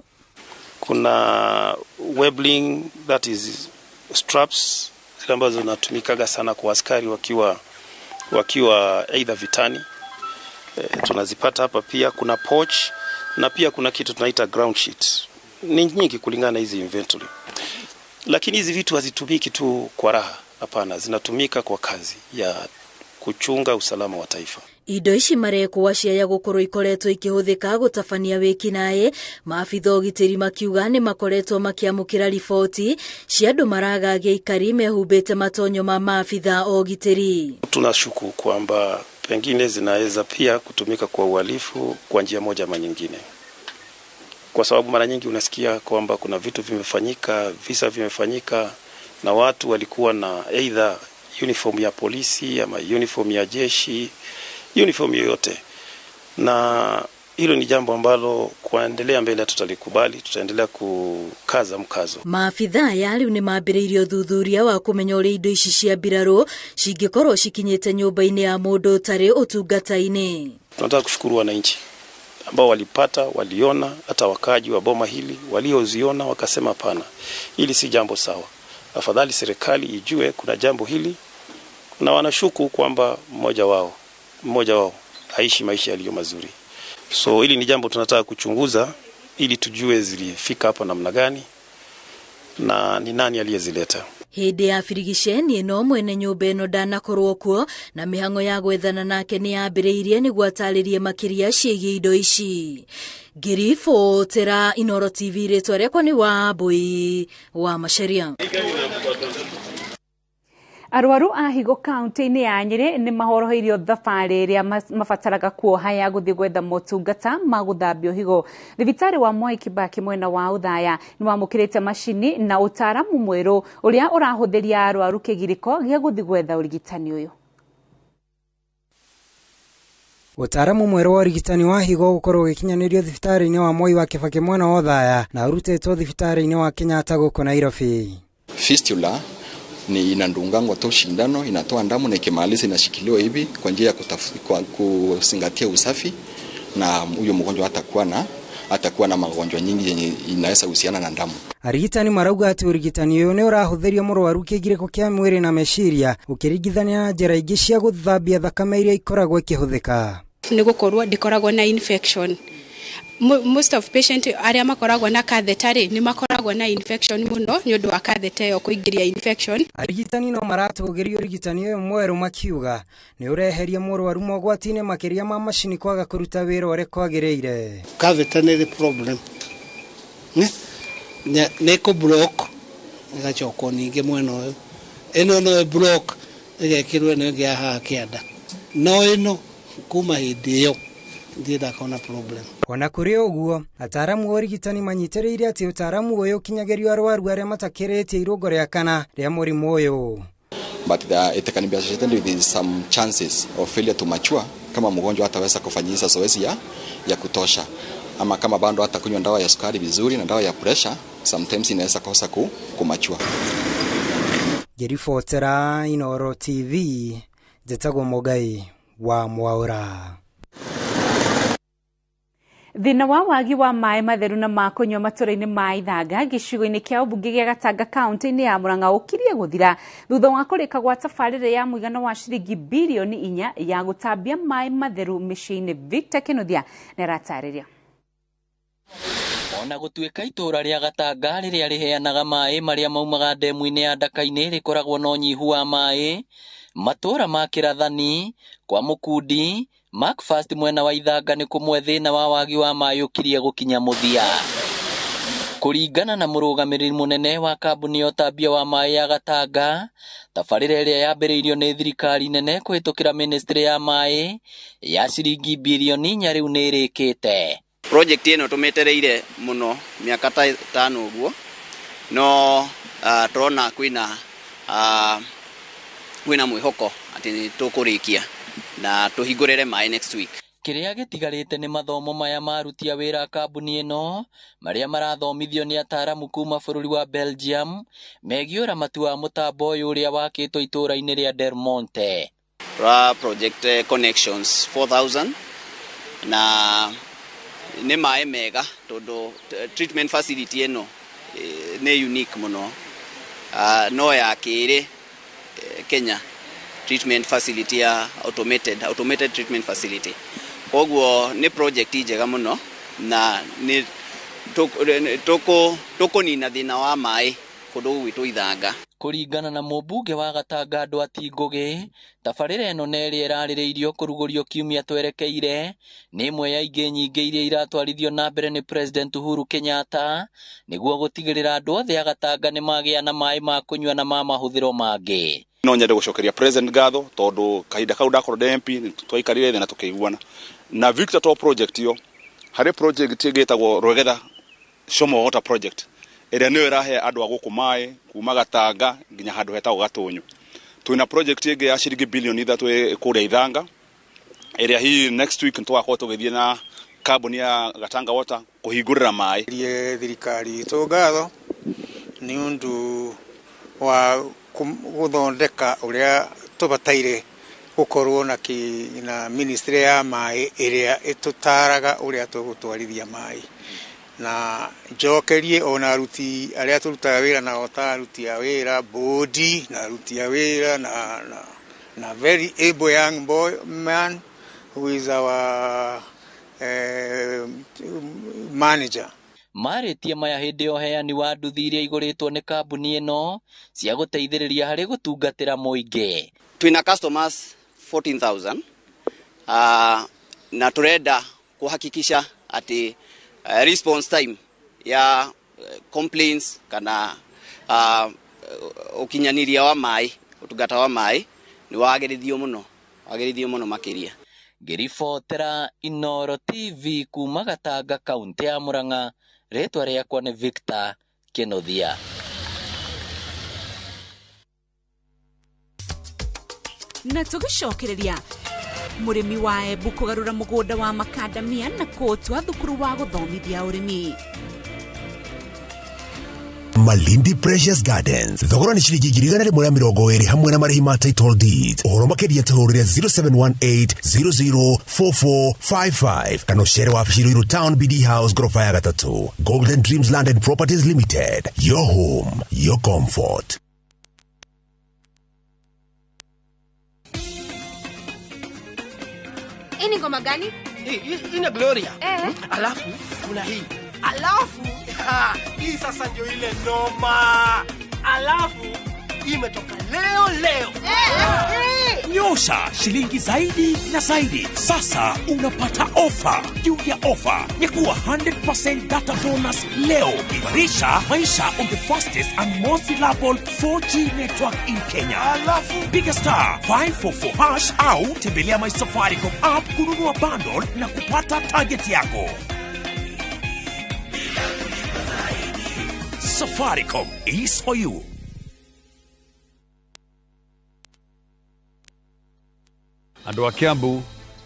Kuna webling, that is straps zile ambazo zinatumikaga sana kwa askari wakiwa either vitani. Tunazipata hapa pia. Kuna pouch na pia kuna kitu tunaita ground sheet. Ni nyingi kulingana na hizi inventory. Lakini hizi vitu hazitumiki tu kwa raha, hapana, zinatumika kwa kazi ya kuchunga usalama wa taifa. Indo ici marekwa ciaya gukorwo ikoretwo ikihũthĩka gũtabania wĩkinaĩ. Maabitha ũgitĩri makiuga nĩ makoretwo makĩamũkĩra riboti cia andũ maragagia ikari mehumbĩte matonyo ma maabitha ũgitĩri. Tunashuku kwamba pengine zinaweza pia kutumika kwa uhalifu kwa njia moja ama nyingine, kwa sababu mara nyingi unasikia kwamba kuna vitu vimefanyika, visa vimefanyika na watu walikuwa na either uniform ya polisi ama uniform ya jeshi, uniform yoyote. Na hilo ni jambo ambalo kuendelea mbele tutalikubali, tutaendelea kukaza mkazo. Maabitha aya rĩu nĩ mambĩrĩirie ũthuthuria wa kũmenya ũrĩa indo ici cia mbirarũ cingĩkorwo cikinyĩte nyũmba-inĩ ya mũndũ ũtarĩ ũtungata-inĩ. Tunataka kushukuru wananchi ambao walipata, waliona, hata wakaji wa boma hili walioziona wakasema hapana, hili si jambo sawa. Afadhali serikali ijue kuna jambo hili, na wanashuku kwamba mmoja wao haishi maisha yaliyo mazuri. So hili ni jambo tunataka kuchunguza ili tujue zilifika hapa namna gani na ni nani aliyezileta. Hĩndĩ ya birigiceni ĩno mwene nyũmba ĩno ndanakorwo kuo na mĩhang'o ya gwethana nake nĩ yambĩrĩirie nĩguo atarĩrie makĩria ciĩgiĩ indo ici. Ngĩribotera Inooro TV, rĩtwa rĩakwa nĩ Wambui wa Macharia. Arwaru a higo kaunti-inĩ ya Nyĩrĩ nĩ mahoroheirio thabarĩ ĩrĩa mabataraga kuoha ya gũthiĩ gwetha motungata ma gũthambio higo. Thibitarĩ wa Mwai Kibaki mwena wa Othaya nĩ wamũkĩrĩte macini na ũtaaramu mwerũ ũrĩa ũrahũthĩria arwaru kĩgirĩko gĩa gũthiĩ gwetha ũrigitani ũyũ. Ũtaaramu mwerũ wa ũrigitani wa higo gũkorwo ũgĩkinyanĩrio thibitarĩ-inĩ wa Moi wa Kibaki mwena wa Othaya na ũrutĩtwo thibitarĩ-inĩ wa Kenyatta gũkũ Nairobi. Fistula ni inandungangwa tu shindano, inatoa damu na ikimaliza inashikiliwa hivi kwa njia ya kuzingatia usafi, na huyo mgonjwa hatakuwa na magonjwa nyingi yenye inaweza husiana na damu. Arigitani marauga ati ũrigitani ũyũ nĩ ũrahũthĩria mũrwaru kĩgirĩko kĩa mwĩrĩ na meciria ũkĩringithania na njĩra ingĩ cia gũthambia thakame iria ikoragwo ikĩhũthĩka. Nĩ gũkorwo ndĩkoragwo na infection, Most of patient arĩa makoragwo na catheter rĩ, nĩ makoragwo na infection mũno nĩ ũndũ wa catheter ĩyo kũingĩria infection. Arigitani no maratũgĩria ũrigitani ũyũ mwerũ makiuga nĩ ũreheria mũrwaru mogwati-inĩ makĩria ma macini kwaga kũruta wĩra ũrĩa kwagĩrĩire. Catheter nĩ problem nĩ kũ block ĩgacokwo ningĩ mwena ũyũ, ĩno no block ĩgekĩrwo ĩno ĩngĩ ya haha kĩanda, no ĩno kuma hĩndĩ ĩyo ndirĩ ndakona problem. Ona kũrĩ ũguo, ataaramu a ũrigitani manyitĩrĩire atĩ ũtaaramu ũyũ ũkinyagĩrio arwaru arĩa matakĩrĩtie irũngo rĩa kana rĩa mũrimũ ũyũ. But it can be associated with some chances of failure to mature kama mgonjwa hataweza kufanyisha zoezi ya kutosha, ama kama bado hatakunywa dawa ya sukari vizuri na dawa ya pressure, sometimes inaweza kosa kumachua. Ngĩribotera Inooro TV, njĩtagwo Mũgai wa Mwaura. Thĩna wa wagi wa maĩ matheru na ma kũnyua matũra-inĩ ma Ithanga gĩcigo-inĩ kĩa ũmbunge gĩa Gatanga kaunti-inĩ ya Murang'a ũkirie gũthira thutha wa kũrĩka gwa tabarĩra ya mũigana wa ciringi birioni 4 ya gũtambia maĩ matheru mĩciĩ-inĩ. Victor Kinuthia nĩaratarĩria. Ona gũtuĩka itũũra rĩa Gatanga rĩrĩa rĩheanaga maĩ marĩa maumaga ndemu-inĩ ya Ndaka-inĩ rĩkoragwo na ũnyihu wa maĩ, matũũra ma Kĩrathani, kwa Mũkundi, Macfast mwena wa Ithanga nĩ kũmwe thĩna wa wagi wa maĩ ũkirie gũkinya mũthia. Kũringana na mũrũgamĩrĩri mũnene wa kambuni ya ũtambia wa maĩ ya Gatanga, tabarĩra ĩrĩa yambĩrĩirio nĩ thirikari nene kũhĩtũkĩra ministry ya maĩ ya ciringi birioni 4 rĩu nĩ ĩrĩkĩte. Project ĩno tũmĩetereire mũno mĩaka ta 5 ũguo, no tũrona kwĩna mwĩhoko atĩ nĩ tũkũrĩkia na tũhingũrĩre maĩ next week. Kĩrĩa gĩtigarĩte nĩ mathomo maya ma aruti a wĩra a kambuni ĩno marĩa marathomithio nĩ ataaramu kuma bũrũri wa Belgium megiĩ ũramati wa mũtambo ũyũ ũrĩa wakĩtwo itũũra-inĩ rĩa Del Monte. Ra project connections 4000 na nĩ maĩ mega tondũ treatment facility ĩno nĩ unique mũno, no ya kĩrĩ Kenya treatment facility ya automated treatment facility. Koguo nĩ project njega mũno na nĩ tũkũnina thĩna wa maĩ kũndũ gwitũ Ithanga. Kũringana na mũmbunge wa Gatanga Ndwati Ngũgĩ, tabarĩra ĩno na ĩrĩa ĩrarĩrĩirio kũrugũrio kiumia twerekeire nĩ ĩmwe ya ingĩ nyingĩ iria iratwarithio na mbere nĩ President Uhuru Kenyatta nĩguo gũtigĩrĩra andũ othe a Gatanga nĩ magĩa na maĩ ma kũnyua na ma mahũthĩro mangĩ. No nyende gũcokeria President ngatho tondũ kahinda kau ndakorwo ndĩ MP twaikarire thĩ na tũkĩiguana na Victor to project ĩyo. Harĩ project ĩngĩ ĩtagwo Rwegetha Shomo Water Project ĩrĩa nĩyo ĩrahe andũ a gũkũ maĩ kuma Gatanga nginya handũ hetagwo Gatũnyũ. Twĩna project ĩngĩ ya ciringi birioni 3 kũrĩa Ithanga ĩrĩa hihi next week nĩtũgakorwo tũgĩthiĩ na kambuni ya Gatanga Water kũhingũrĩra maĩ. Thirikari itũ ngatho nĩ ũndũ wa gũthondeka ũrĩa tũbataire gũkorwo na ministry ya maĩ ĩrĩa ĩtũtaraga ũrĩa tũgũtwarithia maĩ, na njokerie ona aruti arĩa tũrutaga wĩra nao ta aruti a wĩra bodi na aruti a wĩra na very able young boy man who is our manager. Marĩtie maya hĩndĩ ya ũheani wa nduthi iria igũrĩtwo nĩ kambuni ĩno cia gũteithĩrĩria harĩ gũtungatĩra mũingĩ. Twĩna customers 14,000 na tũrenda kuhakikisha atĩ response time ya complaints kana ũkinyanĩria wa maĩ, ũtungata wa maĩ nĩ wagĩrithio mũno makĩria. Ngĩribotera Inooro TV kuma Gatanga kaunti ya Murang'a, rĩtwa rĩakwa nĩ Victor Kinuthia. Na tũgĩcokereria mũrĩmi wa Embu kũgarũra mũgũnda wa makandamia na kũũtua thukuru wa gũthomithia ũrĩmi. Malindi Precious Gardens thogora nĩ ciringi 120 hamwe na marĩhi ma title deed. Ũhoro makĩria tũhũrĩre 0718 004455 kana ũcere wabici Ruiru Town BD House gorofa ya 3. Golden Dreams Land and Properties Limited, your home, your comfort. Hii ni ngoma gani? Hii ni Gloria. Alafu kuna hii. Alafu hii sasa ndio ile noma. Alafu imetoka leo leo. Nyosha shilingi zaidi na zaidi. Sasa unapata ofa juu ya ofa ya kuwa 100% data bonus leo. Imarisha maisha on the fastest and most reliable 4G network in Kenya. Alafu piga *544# au tembelea My Safaricom app kununua bundle na kupata target yako. Safaricom is for you. Andũ a Kiambu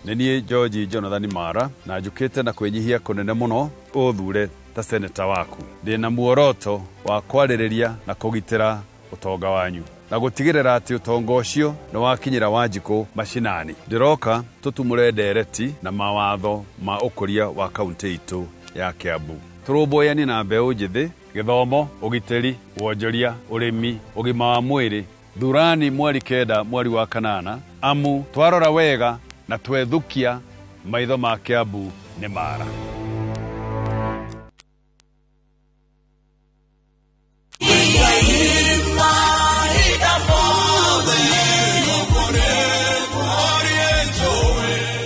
nĩ niĩ George Jonathan Mara na njũkĩte na kwĩnyihia kũnene mũno ũthure ta seneta waku. Ndĩna muoroto wa kwarĩrĩria na kũgitĩra ũtonga wanyu na gũtigĩrĩra atĩ ũtonga ũcio nĩ wakinyĩra Wanjikũ macinani. Ndĩroka tũtumũre ndereti na mawatho ma ũkũria wa kaunti itũ ya Kiambu. Tũrũmbũyanie na mbeũ njĩthĩ, gĩthomo, ũgitĩri, wonjoria, ũrĩmi, ũgima wa mwĩrĩ. Thurani mweri 9 mweri wa 8 amu twarora wega na twethukia maitho ma Kiambu nĩ mara.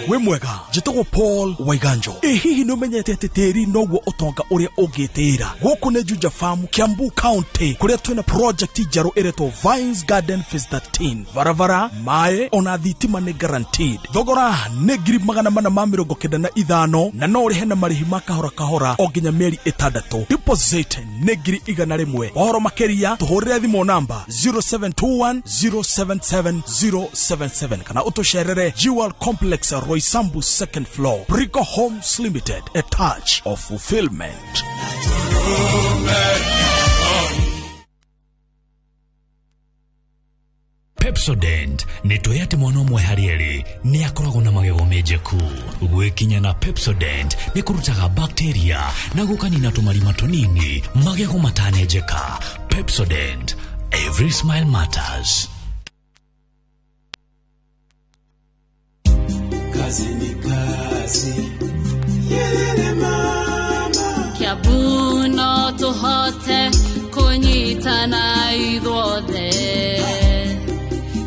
Wĩ mwega, njĩtagwo Paul Waiganjo. Ĩ hihi nĩ ũmenyete atĩ tĩri noguo ũtonga ũrĩa ũngĩtĩĩra? Gũkũ nĩ Juja Farm, Kiambu County, kũrĩa twĩna project njerũ ĩretwo Vines Garden Phase 13. Barabara, maĩ ona thitima nĩ guaranteed. Thogora nĩ 495,000 na no ũrĩhe na marĩhi ma kahora kahora o nginya mĩeri 6. Deposit nĩ 100,000. Ũhoro makĩria tũhũrĩre thimũ namba 0721 077 077 kana ũtũcerere Jewel Complex, Roysambu 2nd floor. Brico Homes Limited, a touch of fulfillment. Pepsodent nĩ tũĩ atĩ mwana ũmwe harĩ erĩ nĩ akoragwo na magego menjeku. Gwĩkinya na Pepsodent nĩ kũrutaga bacteria na gũkanina tũmarima tũnini magego matanenjeka. Pepsodent, every smile matters. Kazi ni kazi. Yelele mama. Kiambu no tũhote kũnyitana ithuothe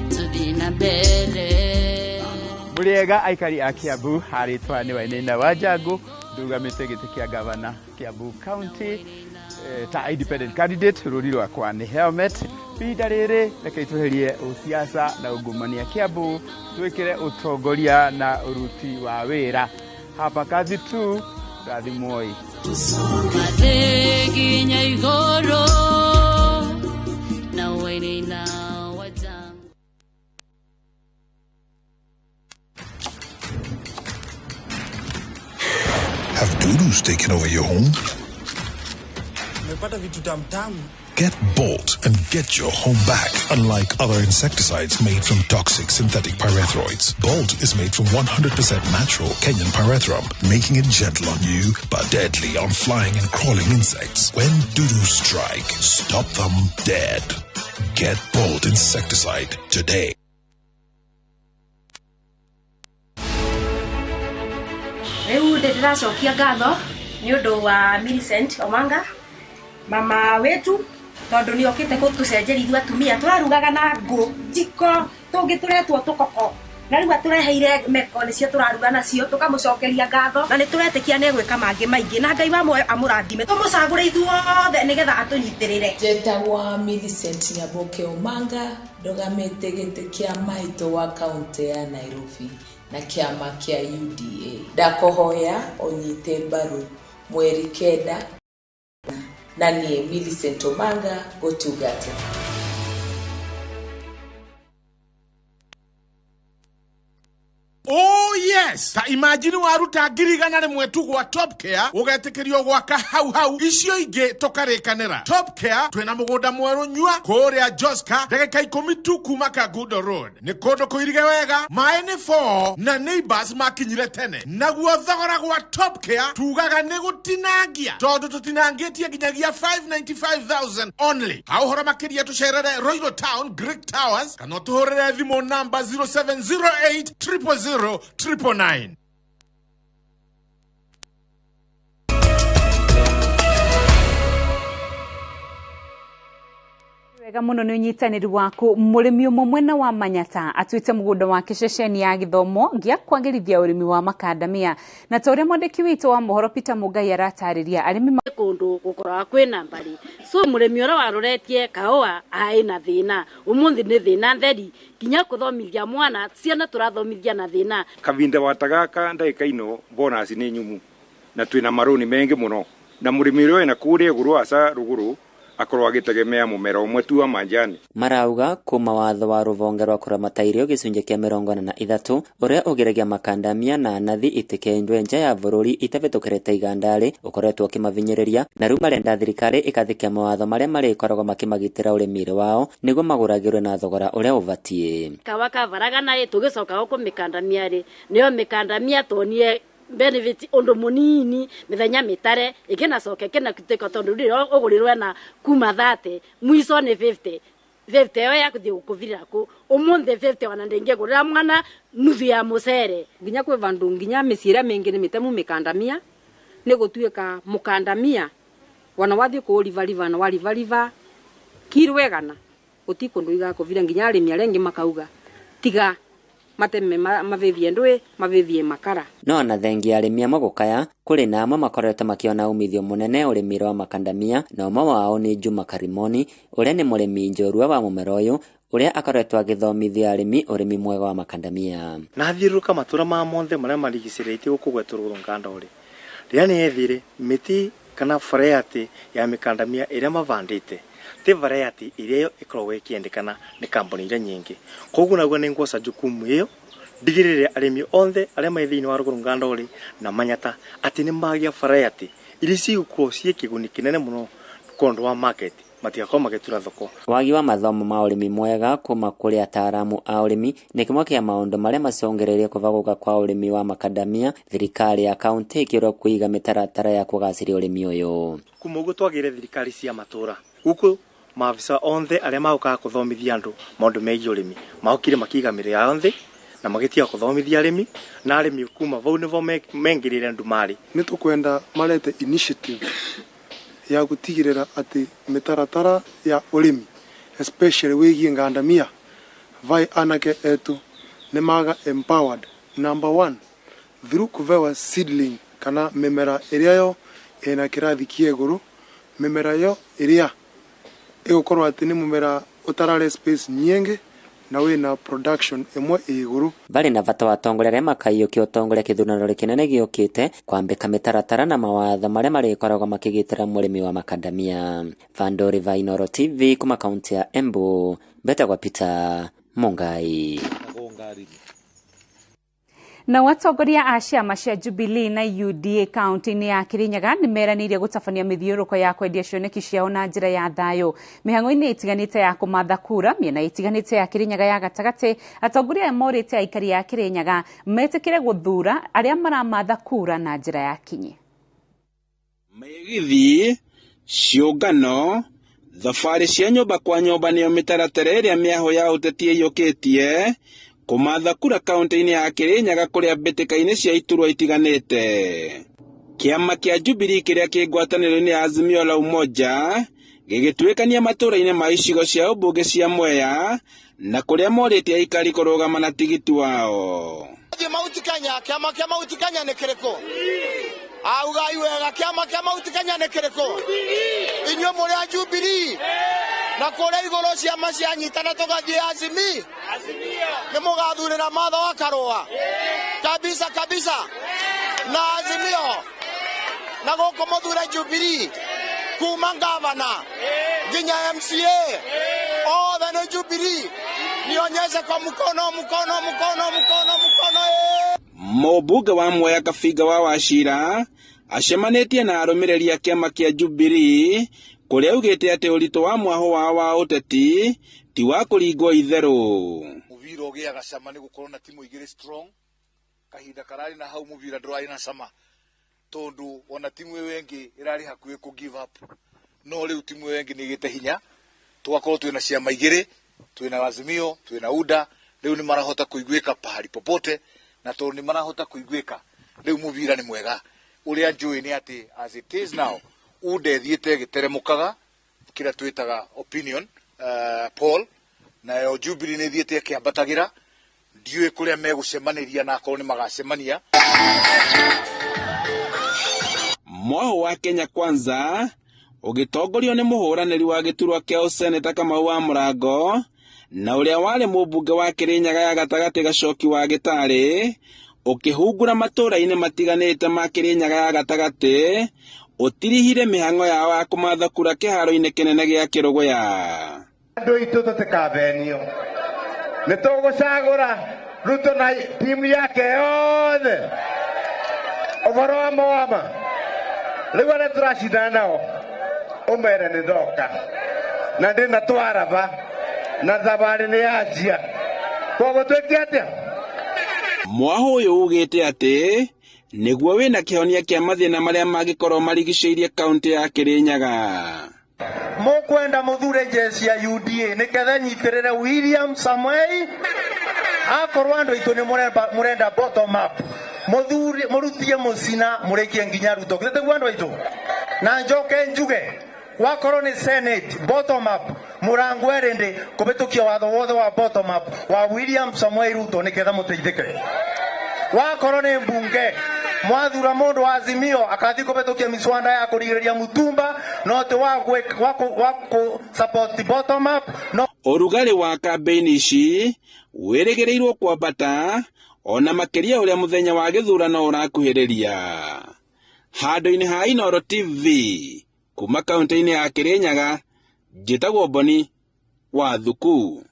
tũthiĩ na mbere. Mũrĩega aikari a Kiambu, harĩtwa nĩ Wainaina wa Njangu, ndugamĩte gĩtĩ kĩa gavana Kiambu County ta independent candidate. Rũri rwakwa nĩ helmet. Ihinda rĩrĩ reke tweherie ũsiasa na ungumania Kiambu, twĩkĩre ũtongoria na ũruti wa wĩra. Hapa kazi tu, rathimwoi. Mathiĩ nginya igũrũ na Wainaina wa Njangu. Have dudus taken over your home? Nimepata vitu tamtamu. Get Bolt and get your home back. Unlike other insecticides made from toxic synthetic pyrethroids, Bolt is made from 100% natural Kenyan pyrethrum, making it gentle on you but deadly on flying and crawling insects. When dudus strike, stop them dead. Get Bolt insecticide today. Rĩu ndĩracokia ngatho nĩ ũndũ wa Millicent Omanga, mama wetu, tondũ nĩ okĩte gũtũcenjeria ithuĩ atumia. Tũrarugaga na ngũ njiko tũngĩ tũretwo tũkoko, na rĩu atũreheire meko nĩcio tũraruga nacio. Tũkamũcokeria ngatho na nĩ tũretĩkia nĩ egwĩka mangĩ maingĩ, na Ngai wa muoyo amũrathime. Tũmũcagũre ithuothe nĩgetha atũnyitĩrĩre. Njĩtagwo Millicent Nyaboke Omanga, ndũgamĩte gĩtĩ kĩa maitũ wa kaunti ya Nairobi na kĩama kĩa UDA. Ndakũhoya ũnyite mbaru mweri 9 na niĩ Millicent Omanga gũtungata. Oh yes, ta imagine waruta 100,000 tu gwa Top Care ugetĩkĩrio gwaka hau hau icio ingĩ tũkarĩkanĩra. Top Care twĩna mũgũnda mwerũ nyua kũrĩa Joska, ndagĩka 10 tu kuma Kangundo Road. Nĩ kũndũ kũirige wega, maĩ nĩ 4 na neighbors makinyire tene. Naguo thogora gwa Top Care tugaga nĩ gũtinangia tondũ tũtinangĩtie nginyagia 595,000 only. Ha ũhoro makĩria tũcerere Royal Town Greek Towers kana ũtũhũrĩre thimũ namba 0708 000 999. Wega muno ni unyitanĩri waku. Mũrĩmi ũmwe mwena wa Manyata atuĩte mũgũnda wake ceceni ya gĩthomo gĩa kwagĩrithia ũrĩmi wa makandamia, na ta ũrĩa mwandĩki witũ wa mohoro Peter Mũngai aratarĩria arĩmi kundu gukoragwa kwina mbari, so murimi uria waroretie kaua ai na thina umuthi ni thina theri nginya kuthomithia mwana ciana turathomithia na thina. Kavinda watagaka ndaika ino bonus ni nyumu na twina maruni mengi muno na murimi uria wina kuria iguru aca ruguru akorwo agitegemea mumera umwe tu wa manjani. Marauga kuma watho wa ruvonge rwa kuramata irio gicunjĩ kĩa 43 uria ugiragia makandamia na nathi itikendwe nja ya bururi itavĩtũkĩrĩte igandari ukoretwo ukimavinyĩrĩria, na riu marenda thirikari ikathĩkia mawatho maria marĩkoragwo makĩmagitĩra ũrĩmi wao nĩguo magũragĩrwe na thogora ũrĩa ũbatiĩ. Kawa kavaraga na tũgĩcoka gũkũ mĩkandamia rĩ nĩyo mĩkandamia tuonie benefit undu munini mithenya mitare ikinacoka ikinakutuika tondu riro ugurirwe na kuma 30 mwico ni 50 50 yo ya kuthi gukuvirira ku umuthi 50 wana ndingigurira mwana nuthu ya mucere. Nginya kwi vandu nginya miciira mingi ni mitemu mikandamia ni gutuika mukandamia wana wathi kurivariva na warivariva kirwegana guti kundu igakuvira nginya arimi aria angi makauga tiga mateme mavivie ndui mavivie makara. No ona thengia arĩmi amwe gũkaya kũrĩ na amwe makoretwo makiona umithio mũnene ũrĩmi wa makandamia, na ũmwe wao nĩ Juma Karimoni ũrĩa nĩ mũrĩmi njorua wa mũmera ũyũ ũrĩa akoretwo agĩthomithia arĩmi ũrĩmi mwega wa makandamia. Na thiũrũrũka matũra ma monthe marĩa marigicĩrĩtie gũkũ gwetũ Rũgũrũ ũrĩ rĩrĩa nĩethire mĩtĩ kana variety ya mĩkandamia ĩrĩa mavandĩte ti variety iria ikoragwo ikiendekana ni kambuni iria nyingi. Koguo naguo ni ngwoca jukumu iyo ndigirire arimi onthe aria mai thiini wa Rũgũrũ Ngandori na Manyata ati ni magia variety iria cigũkorwo ciĩ kĩguni kĩnene mũno kondu wa market matigakorwo magĩtura thoko. Wagi wa mathomo ma ũrĩmi mwega kuma kũrĩ ataaramu a ũrĩmi nĩ kĩmwe kĩa maũndũ marĩa macũngĩrĩirie kũbagũka kwa ũrĩmi wa makandamia, thirikari ya kaunti ĩkĩrwo kũiga mĩtaratara ya kũgacĩria ũrĩmi ũyũ. Kuma ũguo twagĩire thirikari cia matũra gũkũ maafisa onthe arĩa maũkaga kũthomithia andũ maũndũ megiĩ ũrĩmi maũkire makiiga mĩrĩ yao nthĩ na magĩtiga kũthomithia arĩmi na arĩmi kuma vau nĩvo mengĩrĩre ndumarĩ. Nĩ tũkwenda marete initiative ya gũtigĩrĩra atĩ mĩtaratara ya ũrĩmi especially wĩgiĩ ngandamia vai anake etu nĩ maga empowered number one through kũvewa seedling kana mĩmera ĩrĩa yo ĩna kĩrathi kĩa igũrũ, mĩmera yo ĩrĩa ĩgũkorwo atĩ nĩ mũmera ũtararĩ space nyingĩ na wĩna production ĩmwe ĩ igũrũ. Barĩ na bata wa atongoria arĩa makaiyũkia ũtongoria kĩthurano kĩnene gĩũkĩte kwambĩka mĩtaratara na mawatho marĩa marĩkoragwo makĩgitĩra mũrĩmi wa makandamia. Vandori va Inooro TV kuma kaunti ya Embu, mbetagwa Peter Mungai. Na watongoria a ciama cia Jubilee na UDA kaunti-inĩ ya Kirinyaga nĩ meranĩire gũtabania mĩthiũrũrũko ya kwendia cioneki ciao na njĩra ya thayũ mĩhang'o-inĩ ĩtiganĩte ya kũmatha kura mĩena ĩtiganĩte ya Kirinyaga ya gatagatĩ. Atongoria aya morĩte aikari a Kirinyaga metĩkĩre gũthura arĩa maramatha kura na njĩra ya kinyi. Mĩgithi, ciũngano, thabarĩ cia nyũmba kwa nyũmba nĩyo mĩtaratara ĩrĩa mĩahũ ya ũteti ĩiyũkĩtie kũmatha kura kaunti-inĩ ya Kirinyaga kũrĩa mbĩtĩka-inĩ cia iturwa itiganĩte. Kĩama kĩa Jubilee kĩrĩa kĩ ngwatanĩro-inĩ ya Azimio la Umoja gĩgĩtuĩkania matũũra-inĩ ma icigo cia ũmbunge cia Mwea na kũrĩa morĩtie aikari kũrũgama na tigiti wao. Mauti Kenya, kĩama kĩa Mauti Kenya nĩ kĩrĩkũ? Augai wega, kĩama kĩa Mauti Kenya nĩ kĩrĩkũ? Inyuĩ mũrĩ a Jubilee na kũrĩa igũrũ ciama cianyitana tũgathiĩ Azimio nĩ mũgathurĩra Martha wa Karũa kabisa kabisa na Azimio na gũkũ mũthure Jubilee kuma ngavana nginya MCA othe nĩ Jubilee. Nionyeshe kwa mkono mkono mkono mkono mkono. Mũmbunge wa Mwea Kabinga wa Wachira acemanĩtie na arũmĩrĩri a kĩama kĩa Jubilee kũrĩa augĩte atĩ ũritũ wa mwahũ wao wa ũteti ti wa kũringwo itherũ. Mũbira ũgĩaga cama nĩ gũkorwo na timu igĩrĩ strong kahinda kararĩ na hau mũbira ndũrarĩ na cama tondũ ona timu ĩyo ĩngĩ ĩrarĩ hakuhĩ kũ give up, no rĩu timu ĩyo ĩngĩ nĩ ĩgĩte hinya tũgakorwo twĩna ciama igĩrĩ, twĩna Azimio twĩna UDA. Rĩu nĩ marahota kũiguĩka pahali popote, na tondũ nĩ marahota kũiguĩka rĩu mũbira nĩ mwega. Ũrĩa njũĩ nĩ atĩ as it is now UDA ĩthiĩte ĩgĩteremũkaga kĩrĩa twĩtaga opinion Paul, nayo Jubilee nĩ ĩthiĩte ĩkĩambatagĩra. Ndiũĩ kũrĩa megũcemaniria na akorwo nĩ magacemania. Mwahu wa Kenya Kwanza ũgĩtongorio nĩ mũhũranĩri wa gĩturwa kĩa ũseneta Kamau wa Mũrango na ũrĩa warĩ mũmbunge wa Kĩrĩnyaga ya gatagatĩ Gacoki wa Gĩtarĩ ũkĩhungura matũũra-inĩ matiganĩte ma Kĩrĩnyaga ya gatagatĩ ũtirihire mĩhang'o yao ya kũmatha kura kĩharo-inĩ kĩnene gĩa Kĩrũgũya. Andũ aitũ tũtikavenio, nĩ tũgũcagũra Ruto na timu yake yothe. Ũhoro wa mawama rĩu arĩa tũracindana nao ũmere nĩ ndoka na ndĩna twaraba na thabarĩ nĩ yanjia, koguo twĩke atĩa? Mwahu ũyũ ugĩte atĩ nĩguo wĩna kĩhonia kĩa mathĩna marĩa mangĩkorwo marigicĩirie kaunti ya Kĩrĩnyaga. Mũkwenda mũthure jeshi ya UDA nĩketha nyitĩrĩre William Samoei. Akorwo andũ aitũ nĩ mũrenda bottom up, mũrutie mũcina mũrĩkie nginya Ruto. Githĩ tiguo andũ aitũ? Na njoke njuge wakorwo nĩ Senate bottom up, mũrango erĩndĩ kũhĩtũkia watho wothe wa bottom up wa William Samoei Ruto nĩketha mũteithĩke. Wakorwo nĩ mbunge mwathura mundu wa Azimio akathi kũhĩtũkia miswanda ya kũrigĩrĩria mutumba no ti wa ku support bottom up no. Ũrugarĩ wa kambĩini ici wĩrĩgĩrĩirwo kwambata ona makĩria ũrĩa mũthenya wa gĩthurano ũrakuhĩrĩria. Handũ-inĩ ha Inooro TV kuma kaunti-inĩ ya Kĩrĩnyaga, njĩtagwo Boni wa Thuku.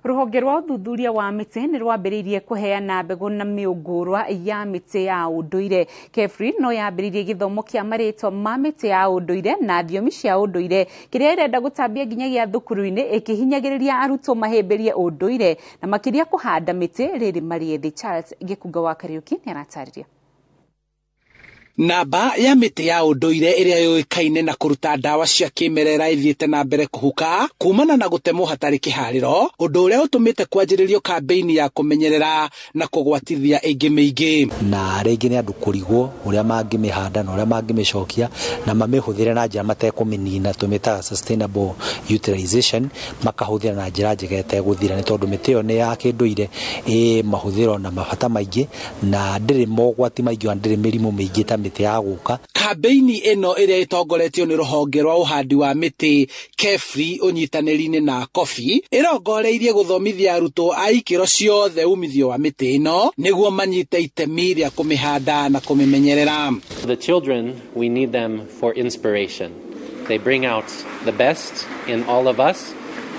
Rũhonge rwa ũthuthuria wa mĩtĩ nĩ rwambĩrĩirie kũheana mbegũ na mĩũngũrwa ya mĩtĩ ya ũndũire. KEFRI no yambĩrĩirie gĩthomo kĩa marĩtwa ma mĩtĩ ya ũndũire na thiomi cia ũndũire kĩrĩa ĩrenda gũtambia nginyagia thukuru-inĩ, ĩkĩhinyagĩrĩria arutwo mahĩmbĩrie ũndũire na makĩria kũhanda mĩtĩ rĩrĩ marĩ ethĩ. Charles Gĩkunga wa Kariũki nĩaratarĩria. Namba ya mĩtĩ ya ũndũire ĩrĩa yũĩkaine na kũruta ndawa cia kĩmerera ĩthiĩte na mbere kũhuka kumana na gũtemwo hatarĩ kĩharĩro, ũndũ ũrĩa ũtũmĩte kwanjĩrĩrio kambĩini ya kũmenyerera na kũgwatithia ĩngĩ mĩingĩ. Na rĩngĩ nĩ andũ kũrigwo ũrĩa mangĩmĩhanda na ũrĩa mangĩmĩcokia na mamĩhũthĩre na njĩra matekũmĩnina, tũmĩtaga sustainable utilization, makahũthĩra na njĩra njega ĩtegũthira, nĩ tondũ mĩtĩ ĩyo nĩ ya kĩndũire, ĩ mahũthĩro na mabata maingĩ na ndĩrĩ mogwati maingĩ na ndĩrĩ mĩrimũ mĩingĩ ta mĩtĩ ya gũka. Kambĩini ĩno ĩrĩa ĩtongoretio nĩ rũhonge rwa ũhandi wa mĩtĩ KEFRI ũnyitanĩri-inĩ na Kofi ĩrongoreirie gũthomithia arutwo a ikĩro ciothe umithio wa mĩtĩ ĩno nĩguo manyite itemi rĩa kũmĩhanda na kũmĩmenyerera. The children, we need them for inspiration. They bring out the best in all of us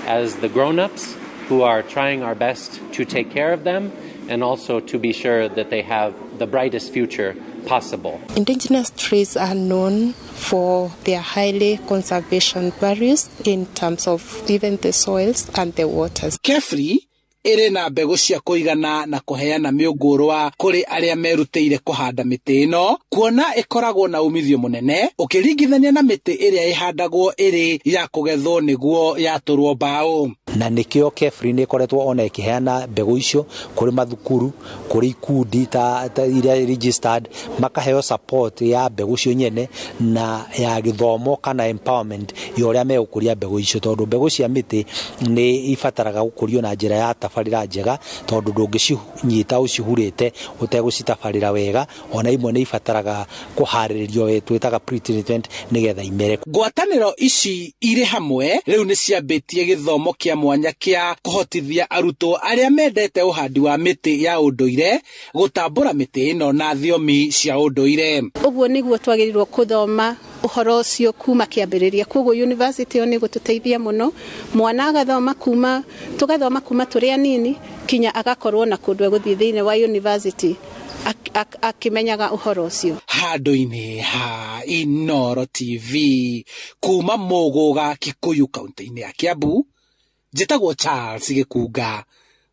as the grown-ups who are trying our best to take care of them and also to be sure that they have the brightest future possible. Indigenous trees are known for their highly conservation values in terms of even the soils and the waters. KEFRI ĩrĩ na mbegũ cia kũigana na kũheana mĩũngũrwa kũrĩ arĩa merutĩire kũhanda mĩtĩ ĩno, kuona ĩkoragwo na umithio mũnene ũkĩringithania na mĩtĩ ĩrĩa ĩhandagwo ĩrĩ ya kũgethwo nĩguo yatũrwo mbaũ. Na nĩkĩo KEFRI nĩ ĩkoretwo ona ĩkĩheana mbegũ icio kũrĩ mathukuru, kũrĩ ikundi ta iria registered, makaheo support ya mbegũ icio nyene na ya gĩthomo kana empowerment ya ũrĩa megũkũria mbegũ icio, tondũ mbegũ cia mĩtĩ nĩ ibataraga gũkũrio na njĩra ya tabarĩra njega, tondũ ndũngĩcinyita ũcihurĩte ũtegũcitabarĩra wega. Ona imwe nĩ ibataraga kũharĩrĩrio, twĩtaga pre-treatment, nĩgetha imere. Ngwatanĩro ici irĩ hamwe rĩu nĩ ciambĩtie gĩthomo kĩa mwanya kĩa kũhotithia arutwo arĩa mendete ũhandi wa mĩtĩ ya ũndũire gũtambũra mĩtĩ ĩno na thiomi cia ũndũire. Ũguo nĩguo twagĩrĩirwo kũthoma ũhoro ũcio kuma kĩambĩrĩria. Koguo university ĩyo nĩ ĩgũtũteithia mũno, mwana agathoma kuma, tũgathoma kuma tũrĩ anini kinya agakorwo na kũndũ egũthiĩ thĩinĩ wa university akĩmenyaga ũhoro ũcio. Handũ-inĩ ha Inooro TV kuma Mũgũga, Kikuyu, kaunti-inĩ ya Kiambu, njĩtagwo Charles Gĩkunga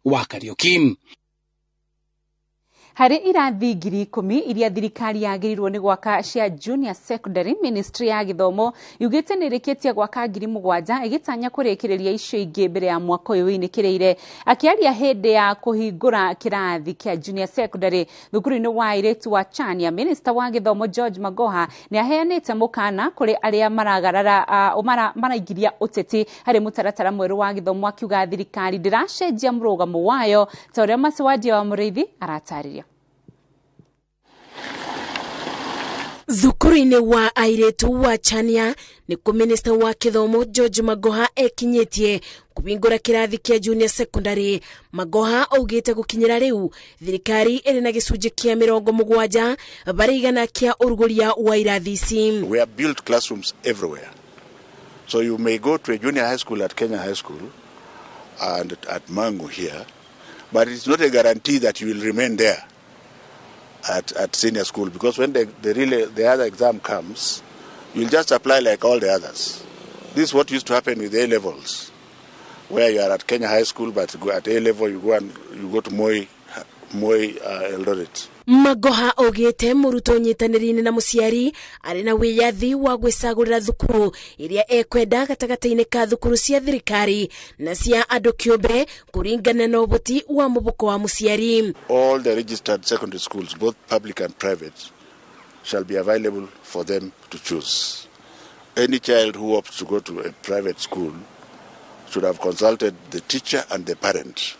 wa Kariũki. Harĩ irathi 10,000 iria thirikari yagĩrĩirwo nĩ gwaka cia junior secondary, ministry ya gĩthomo yugĩte nĩ ĩrĩkĩtie gwaka 7,000 ĩgĩtanya kũrĩkĩrĩria icio ingĩ mbere ya mwaka ũyũ wĩinĩkĩrĩire. Akĩaria hĩndĩ ya kũhingũra kĩrathi kĩa junior secondary thukuru-inĩ wa airĩtu wa Chania, minister wa gĩthomo George Magoha nĩ aheanĩte mũkana kũrĩ arĩa maragarara maraingĩria ũteti harĩ mũtaratara mwerũ wa gĩthomo, akiuga thirikari ndĩracenjia mũrũgamo wayo ta ũrĩa Maciwadia wa Mũrĩithi aratarĩria. Thukuru-inĩ wa airĩtu wa Chania nĩkuo minister wa gĩthomo George Magoha ekinyĩtie kũhingũra kĩrathi kĩa junior secondary. Magoha augĩte gũkinyĩra rĩu thirikari ĩrĩ na gĩcunjĩ kĩa 70 harĩ igana kĩa ũrugũria wa irathi ici. We have built classrooms everywhere. So you may go to a junior high school at Kenya High School and at Mangu here, but it's not a guarantee that you will remain there at senior school, because when the other exam comes, you'll just apply like all the others. This is what used to happen with A levels, where you are at Kenya High School, but at A level you go and you go to Moi Eldoret. Magoha augĩte mũrutwo ũnyitanĩri-inĩ na mũciari arĩ na wĩyathi wa gwĩcagũrĩra thukuru ĩrĩa ekwenda gatagatĩ-inĩ ka thukuru cia thirikari na cia andũ kĩũmbe kũringana na ũhoti wa mũbuko wa mũciari. All the registered secondary schools, both public and private, shall be available for them to choose. Any child who opts to go to a private school should have consulted the teacher and the parent,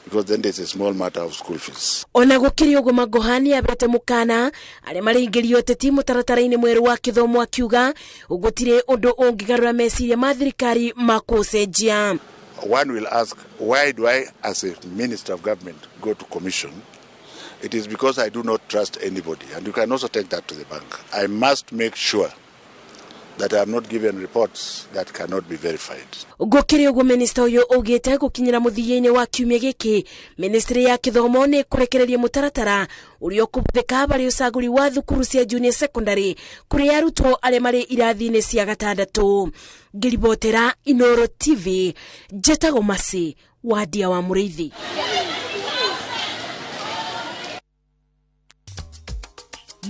because then there's a small matter of school fees. Ona gũkĩrĩ ũguo Magoha nĩabete mũkana arĩa maraingĩrio ũteti mũtaratara-inĩ mwerũ wa gĩthomo, akiuga gũtirĩ ũndũ ũngĩgarũra meciria ma thirikari ma kũũcenjia. One will ask, why do I, as a minister of government, go to commission? It is because I do not trust anybody, and you can also take that to the bank. I must make sure that I am not given reports that cannot be verified. Gũkĩrĩ ũguo minister ũyũ augĩte gũkinyĩra mũthia-inĩ wa kiumia gĩkĩ, ministry ya gĩthomo nĩ ĩkũrekereria mũtaratara ũrĩa ũkũhũthĩka harĩ ũcagũri wa thukuru cia junior secondary kũrĩ arutwo arĩa marĩ irathi-inĩ cia gatandatũ. Ngĩribotera Inoro TV, njĩtagwo Mercy Wadia wa Mũrĩithi.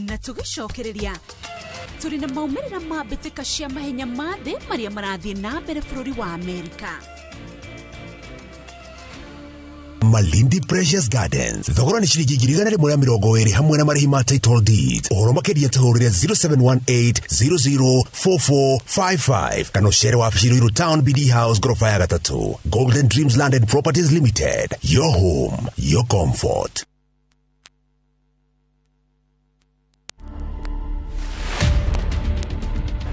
Na tũgĩcokereria tũrĩ na maumĩrĩra ma mbĩtĩka cia mahenya ma thĩ marĩa marathiĩ na mbere bũrũri wa Amerika. Malindi Precious Gardens thogora nĩ ciringi 120,000 hamwe na marĩhi ma title deed. Ũhoro makĩria tũhũrĩre 0718004455 kana ũcere wabici Ruiru Town BD House gorofa ya 3. Golden Dreams Land and Properties Limited, your home, your comfort.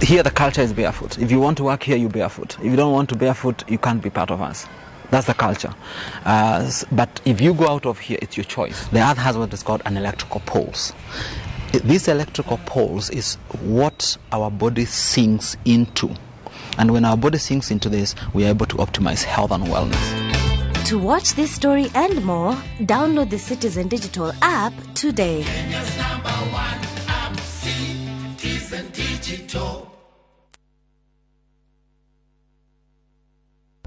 Here the culture is barefoot. If you want to work here, you barefoot. If you don't want to barefoot, you can't be part of us. That's the culture. But if you go out of here, it's your choice. The earth has what is called an electrical pulse. This electrical pulse is what our body sinks into. And when our body sinks into this, we are able to optimize health and wellness. To watch this story and more, download the Citizen Digital app today. Kenya's number one app, Citizen Digital.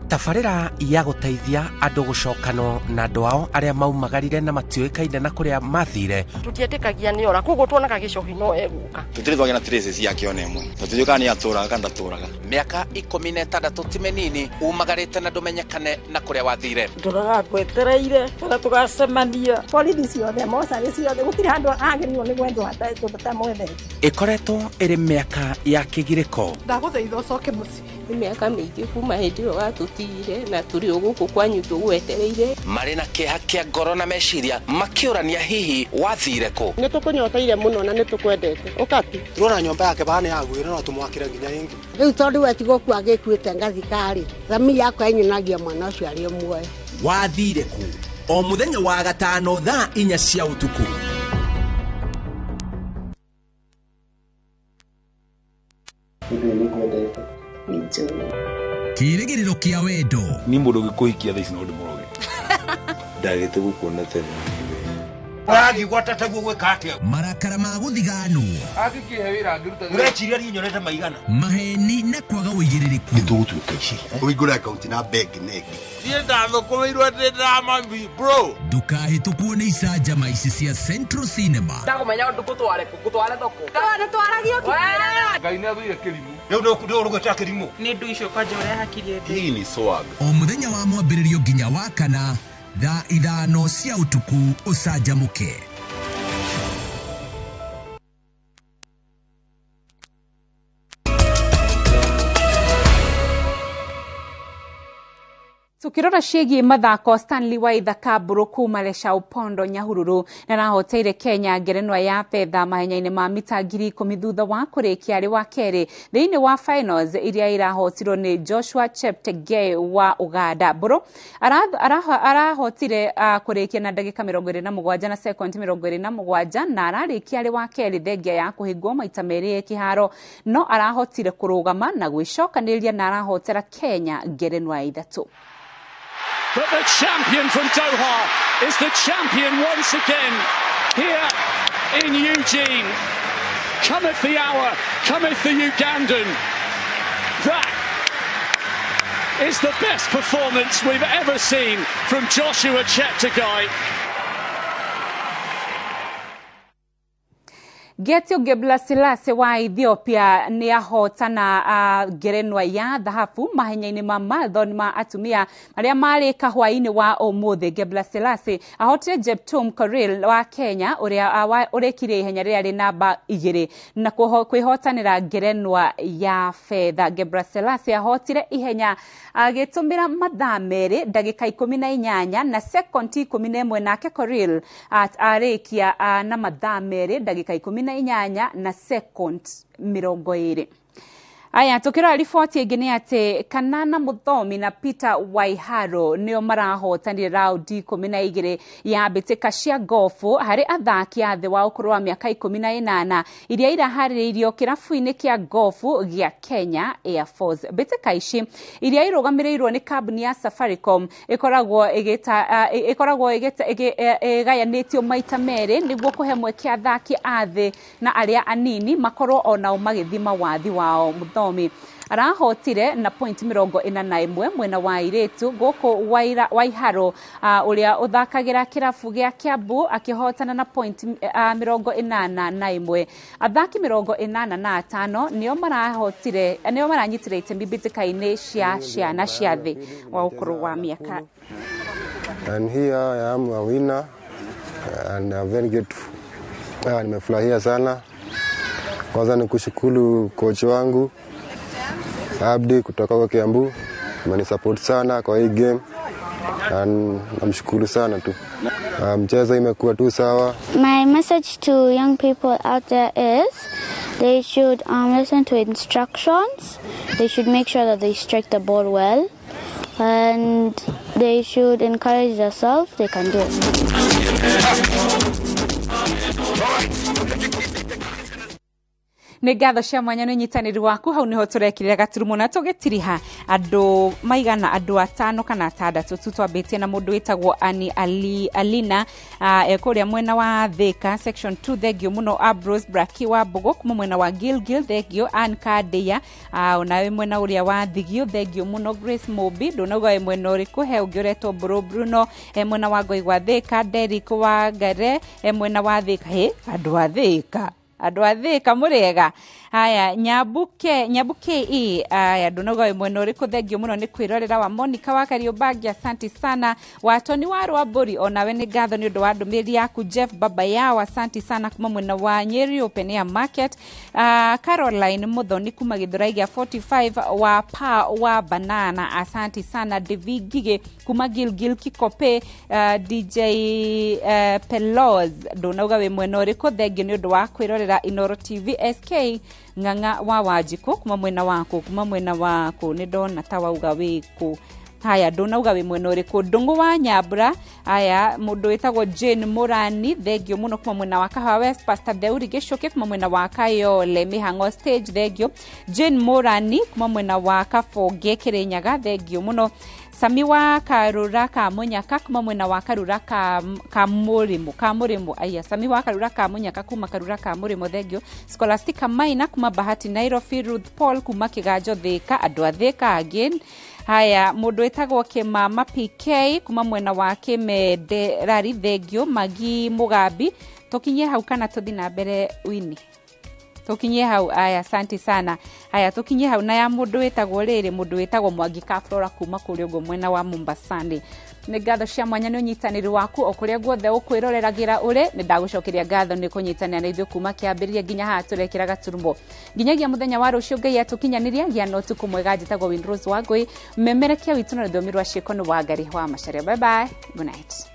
Tabarĩra ya gũteithia andũ gũcokano na andũ ao arĩa maumagarire na matiũĩkaine na kũrĩa mathire. Tũtietĩkagia nĩ ora, koguo tuonaga gĩcohi no egũka. Tũtirĩ twagĩa na traces yake ona ĩmwe. Tũtiũĩ kana nĩ atũraga kana ndatũraga. Mĩaka 16 ti mĩnini umagarĩte na ndũmenyekane na kũrĩa wathire. Ndũraga ngwetereire kana tũgacemania. Borithi ciothe, mocarĩ ciothe, gũtirĩ handũ agĩrĩirwo nĩ gwendwo atamwendete. Ĩkoretwo ĩrĩ mĩaka ya kĩgirĩko. Ndagũthaitha ũcoke mũciĩ. Nĩ mĩaka mĩingĩ kuma hĩndĩ ĩyo watũtigire na tũrĩ o gũkũ kwanyu tũgwetereire. Marĩ na kĩeha kĩa ngoro na meciria makĩũrania hihi wathire kũ. Nĩ tũkũnyoteire mũno na nĩ tũkwendete. Ũka tu. Turona nyũmba yake bana yagwire no tũmwakĩre nginya ĩngĩ. Rĩu tondũ we ti gũkua agĩkuĩte ngathika-rĩ, thami yakwa ĩnyonagia mwana ũcio arĩ o muoyo. Wathire kũ? O mũthenya wa gatano thaa 4 cia ũtukũ. Kĩrĩgĩrĩro kĩa wendo. Ni mũndũ ũngĩkũhikia thaa ici no ndĩmũroge. Ndagĩte gũkuona tene. Ũrathiĩ gwata taguo gwĩka atĩa? Marakara ma gũthiganwo. Angĩkĩhe wĩra angĩruta. Ũreciria niĩ nyonete maigana? Maheni na kwaga ũigĩrĩrĩku. Nĩ tũgũtuĩka ici. Ũhingũre akaunti na bengi negi. Niĩ ndathũkũmĩirwo ndĩ ndĩramami bro. Ndũkahĩtũkwo nĩ icanjama ici cia Central Cinema. Ndagũmenya ũndũ ngũtware kũ ngũtware thoko. Nĩtwaragio Ngai nĩ athũire kĩrimũ. Rĩu ndũgũgwĩta kĩrimũ. Nĩ ndũ icio kwanja ũrĩa hakiri ĩndĩ. Hii ni swag. O mũthenya wa mwambĩrĩrio nginya wa kana thaa 5 cia ũtukũ ũcanjamũke. Tukirora ciĩgiĩ mathako, Stanley Waithaka Mbũrũ kuma Lesha Upondo Nyahururu nĩarahoteire Kenya ngerenwa ya betha mahenya-inĩ ma mita 10,000 thutha wa kũrĩkia arĩ wa kerĩ thĩinĩ wa finals iria irahotirwo nĩ Joshua Cheptegei wa Uganda. Mbũrũ arahotire kũrĩkia na ndagĩka 27 na sekondi 27 na ararĩkia arĩ wa kerĩ thengia ya kũhĩngwo maita merĩ kĩharo, no arahotire kũrũgama na gwĩcokanĩrĩria na arahotera Kenya ngerenwa ya 3. But the champion from Doha is the champion once again here in Eugene. Cometh the hour, cometh the Ugandan. That is the best performance we've ever seen from Joshua Cheptegei. Getio Gebrselassie wa Ethiopia nĩ ahotana ngerenwa ya thahabu mahenya-inĩ ma marathon ma atumia arĩa marĩka hwaĩ-inĩ wa ũmũthĩ. Gebrselassie ahotire Jeptum Korir wa Kenya ũrĩa ũrĩkirie ihenya rĩrĩa rĩ namba 2 na kwĩhotanĩra ngerenwa ya betha. Gebrselassie ahotire ihenya agĩtũmĩra mathaa 2 ndagĩka 18 na sekondi 11, nake Korir arĩkia na mathaa 2 ndagĩka 18 na second 20. Aya, tukirora riboti ĩngĩ nĩ atĩ Kanana Mũthomi na Peter Waiharo nĩo marahotanire raundi 12 ya mbĩtĩka cia gofu harĩ athaki a thĩ wa ũkũrũ wa mĩaka 18 iria iraharĩrĩirio kĩrabu-inĩ kĩa gofu gĩa Kenya Air Force. Mbĩtĩka ici iria irũgamĩrĩirwo nĩ kambuni ya Safaricom ĩkoragwo ĩgayanĩtio maita merĩ nĩguo kũhe mweke athaki a thĩ na arĩa anini makorwo onao magĩthima wathi wao. Mũthomi arahotire na point 41 mwena wa airĩtu, gũkũ Waiharo ũrĩa ũthakagĩra kĩrabu gĩa Kiambu akĩhotana na point 81. Athaki 85 nĩo marahotire nĩo maranyitire itemi mbĩtĩka-inĩ cia ciana cia thĩ wa ũkũrũ wa mĩaka. And here I am a winner and I'm very grateful. Nimefurahia sana. Kwanza ni kushukuru coach wangu Abdi kutoka kwa Kiambu, amenisupport sana kwa hii game and namshukuru sana tu. Mchezo imekuwa tu sawa. My message to young people out there is they should listen to instructions. They should make sure that they strike the ball well and they should encourage themselves. They can do it. Nĩ ngatho cia mwanya nĩ ũnyitanĩri waku hau nĩho tũrekirire gaturumo na tũgĩtiriha andũ maigana andũ 5 kana 6 tu. Twambĩtie na mũndũ wĩtagwo Ani Ali, Alina kũrĩa mwena wa Thika section 2, thengio mũno. Ambrose Braki wa Mbogo kuma mwena wa Gilgil, thengio. Ann Kadeya onawe mwena ũrĩa wa Thigio, thengio mũno. Grace Mobi ndũnauga wĩ mwena ũrĩkũ, he ũngĩ ũretwo Mbũrũ Bruno mwena wa Ngoi gwa Thika, Derrick wa Ngare mwena wa Thika. Hĩ, andũ a Thika, andũ a Thika mũrĩega. Haya, Nyabuke E, aya ndũnauga wĩ mwena ũrĩkũ, thengio mũno nĩ kwĩrorera. Wa Monica wa Kariũmbangi, asanti sana. Wa Tony wa Rwambũri, onawe nĩ ngatho nĩ ũndũ wa ndũmĩrĩri yaku. Jeff Baba Yao, asanti sana kuma mwena wa Nyeri Open Air Market. Caroline Muthoni kuma Githurai gĩa 45 wa Pa wa Banana, asanti sana. Devi Ngigĩ kuma Gilgil Kikope. DJ Peloz ndũnauga wĩ mwena ũrĩkũ, thengio nĩ ũndũ wa kwĩrorera Inoro TV. SK Ng'ang'a wa Wanjikũ kuma mwena waku, kuma mwena waku nĩ ndona ta wauga wĩkũ. Haya, ndũnauga wĩ mwena ũrĩkũ. Ndũng'ũ wa Nyambura, aya mũndũ wĩtagwo Jane Mũrani, thengio mũno kuma mwena wa Kahawa West. Pastor Theuri Gĩcũkĩ kuma mwena wa Kayole Mĩhang'o Stage, thengio. Jane Mũrani kuma mwena wa Kabonge Kĩrĩnyaga, thengio mũno. Sami wa Karura ka Munyaka kuma mwena wa Karura ka, ka Mũrĩmũ ka Mũrĩmũ, aya Sami wa Karura ka Munyaka kuma Karura ka Mũrĩmũ, thengio. Scholastica Maina kuma Bahati Nairobi, Ruth Paul kuma Kĩganjo Thĩka, andũ a Thĩka again. Haya, mũndũ wĩtagwo Kĩmama PK kuma mwena wa Kĩmenderari, thengio. Magi Mũgambi, tũkinyie hau kana tũthi na mbere wini? Tukinyie hau. Aya, asante sana. Haya, tukinyie hau na ya mũndũ wĩtagwo rĩrĩ, mũndũ wĩtagwo Mwangi ka Flora kuma kũrĩa ũguo mwena wa Mombasani. Nĩ ngatho cia mwanya nĩ ũnyitanĩri waku o kũrĩa guothe ũkwĩroreragĩra ũrĩ. Nĩ ndagũcokeria ngatho nĩ kũnyitanĩra na ithuĩ kuma kĩambĩrĩria nginya haha tũrekĩra gaturumo. Nginyagia mũthenya wa rũciũ Ngai atũkinyanĩria, gĩa na ũtukũ mwega. Njĩtagwo Winrose Wangũi, memerekia witũ na rũthiomi rwa ciĩko nĩ Wangari wa Macharia. Bye bye, good night.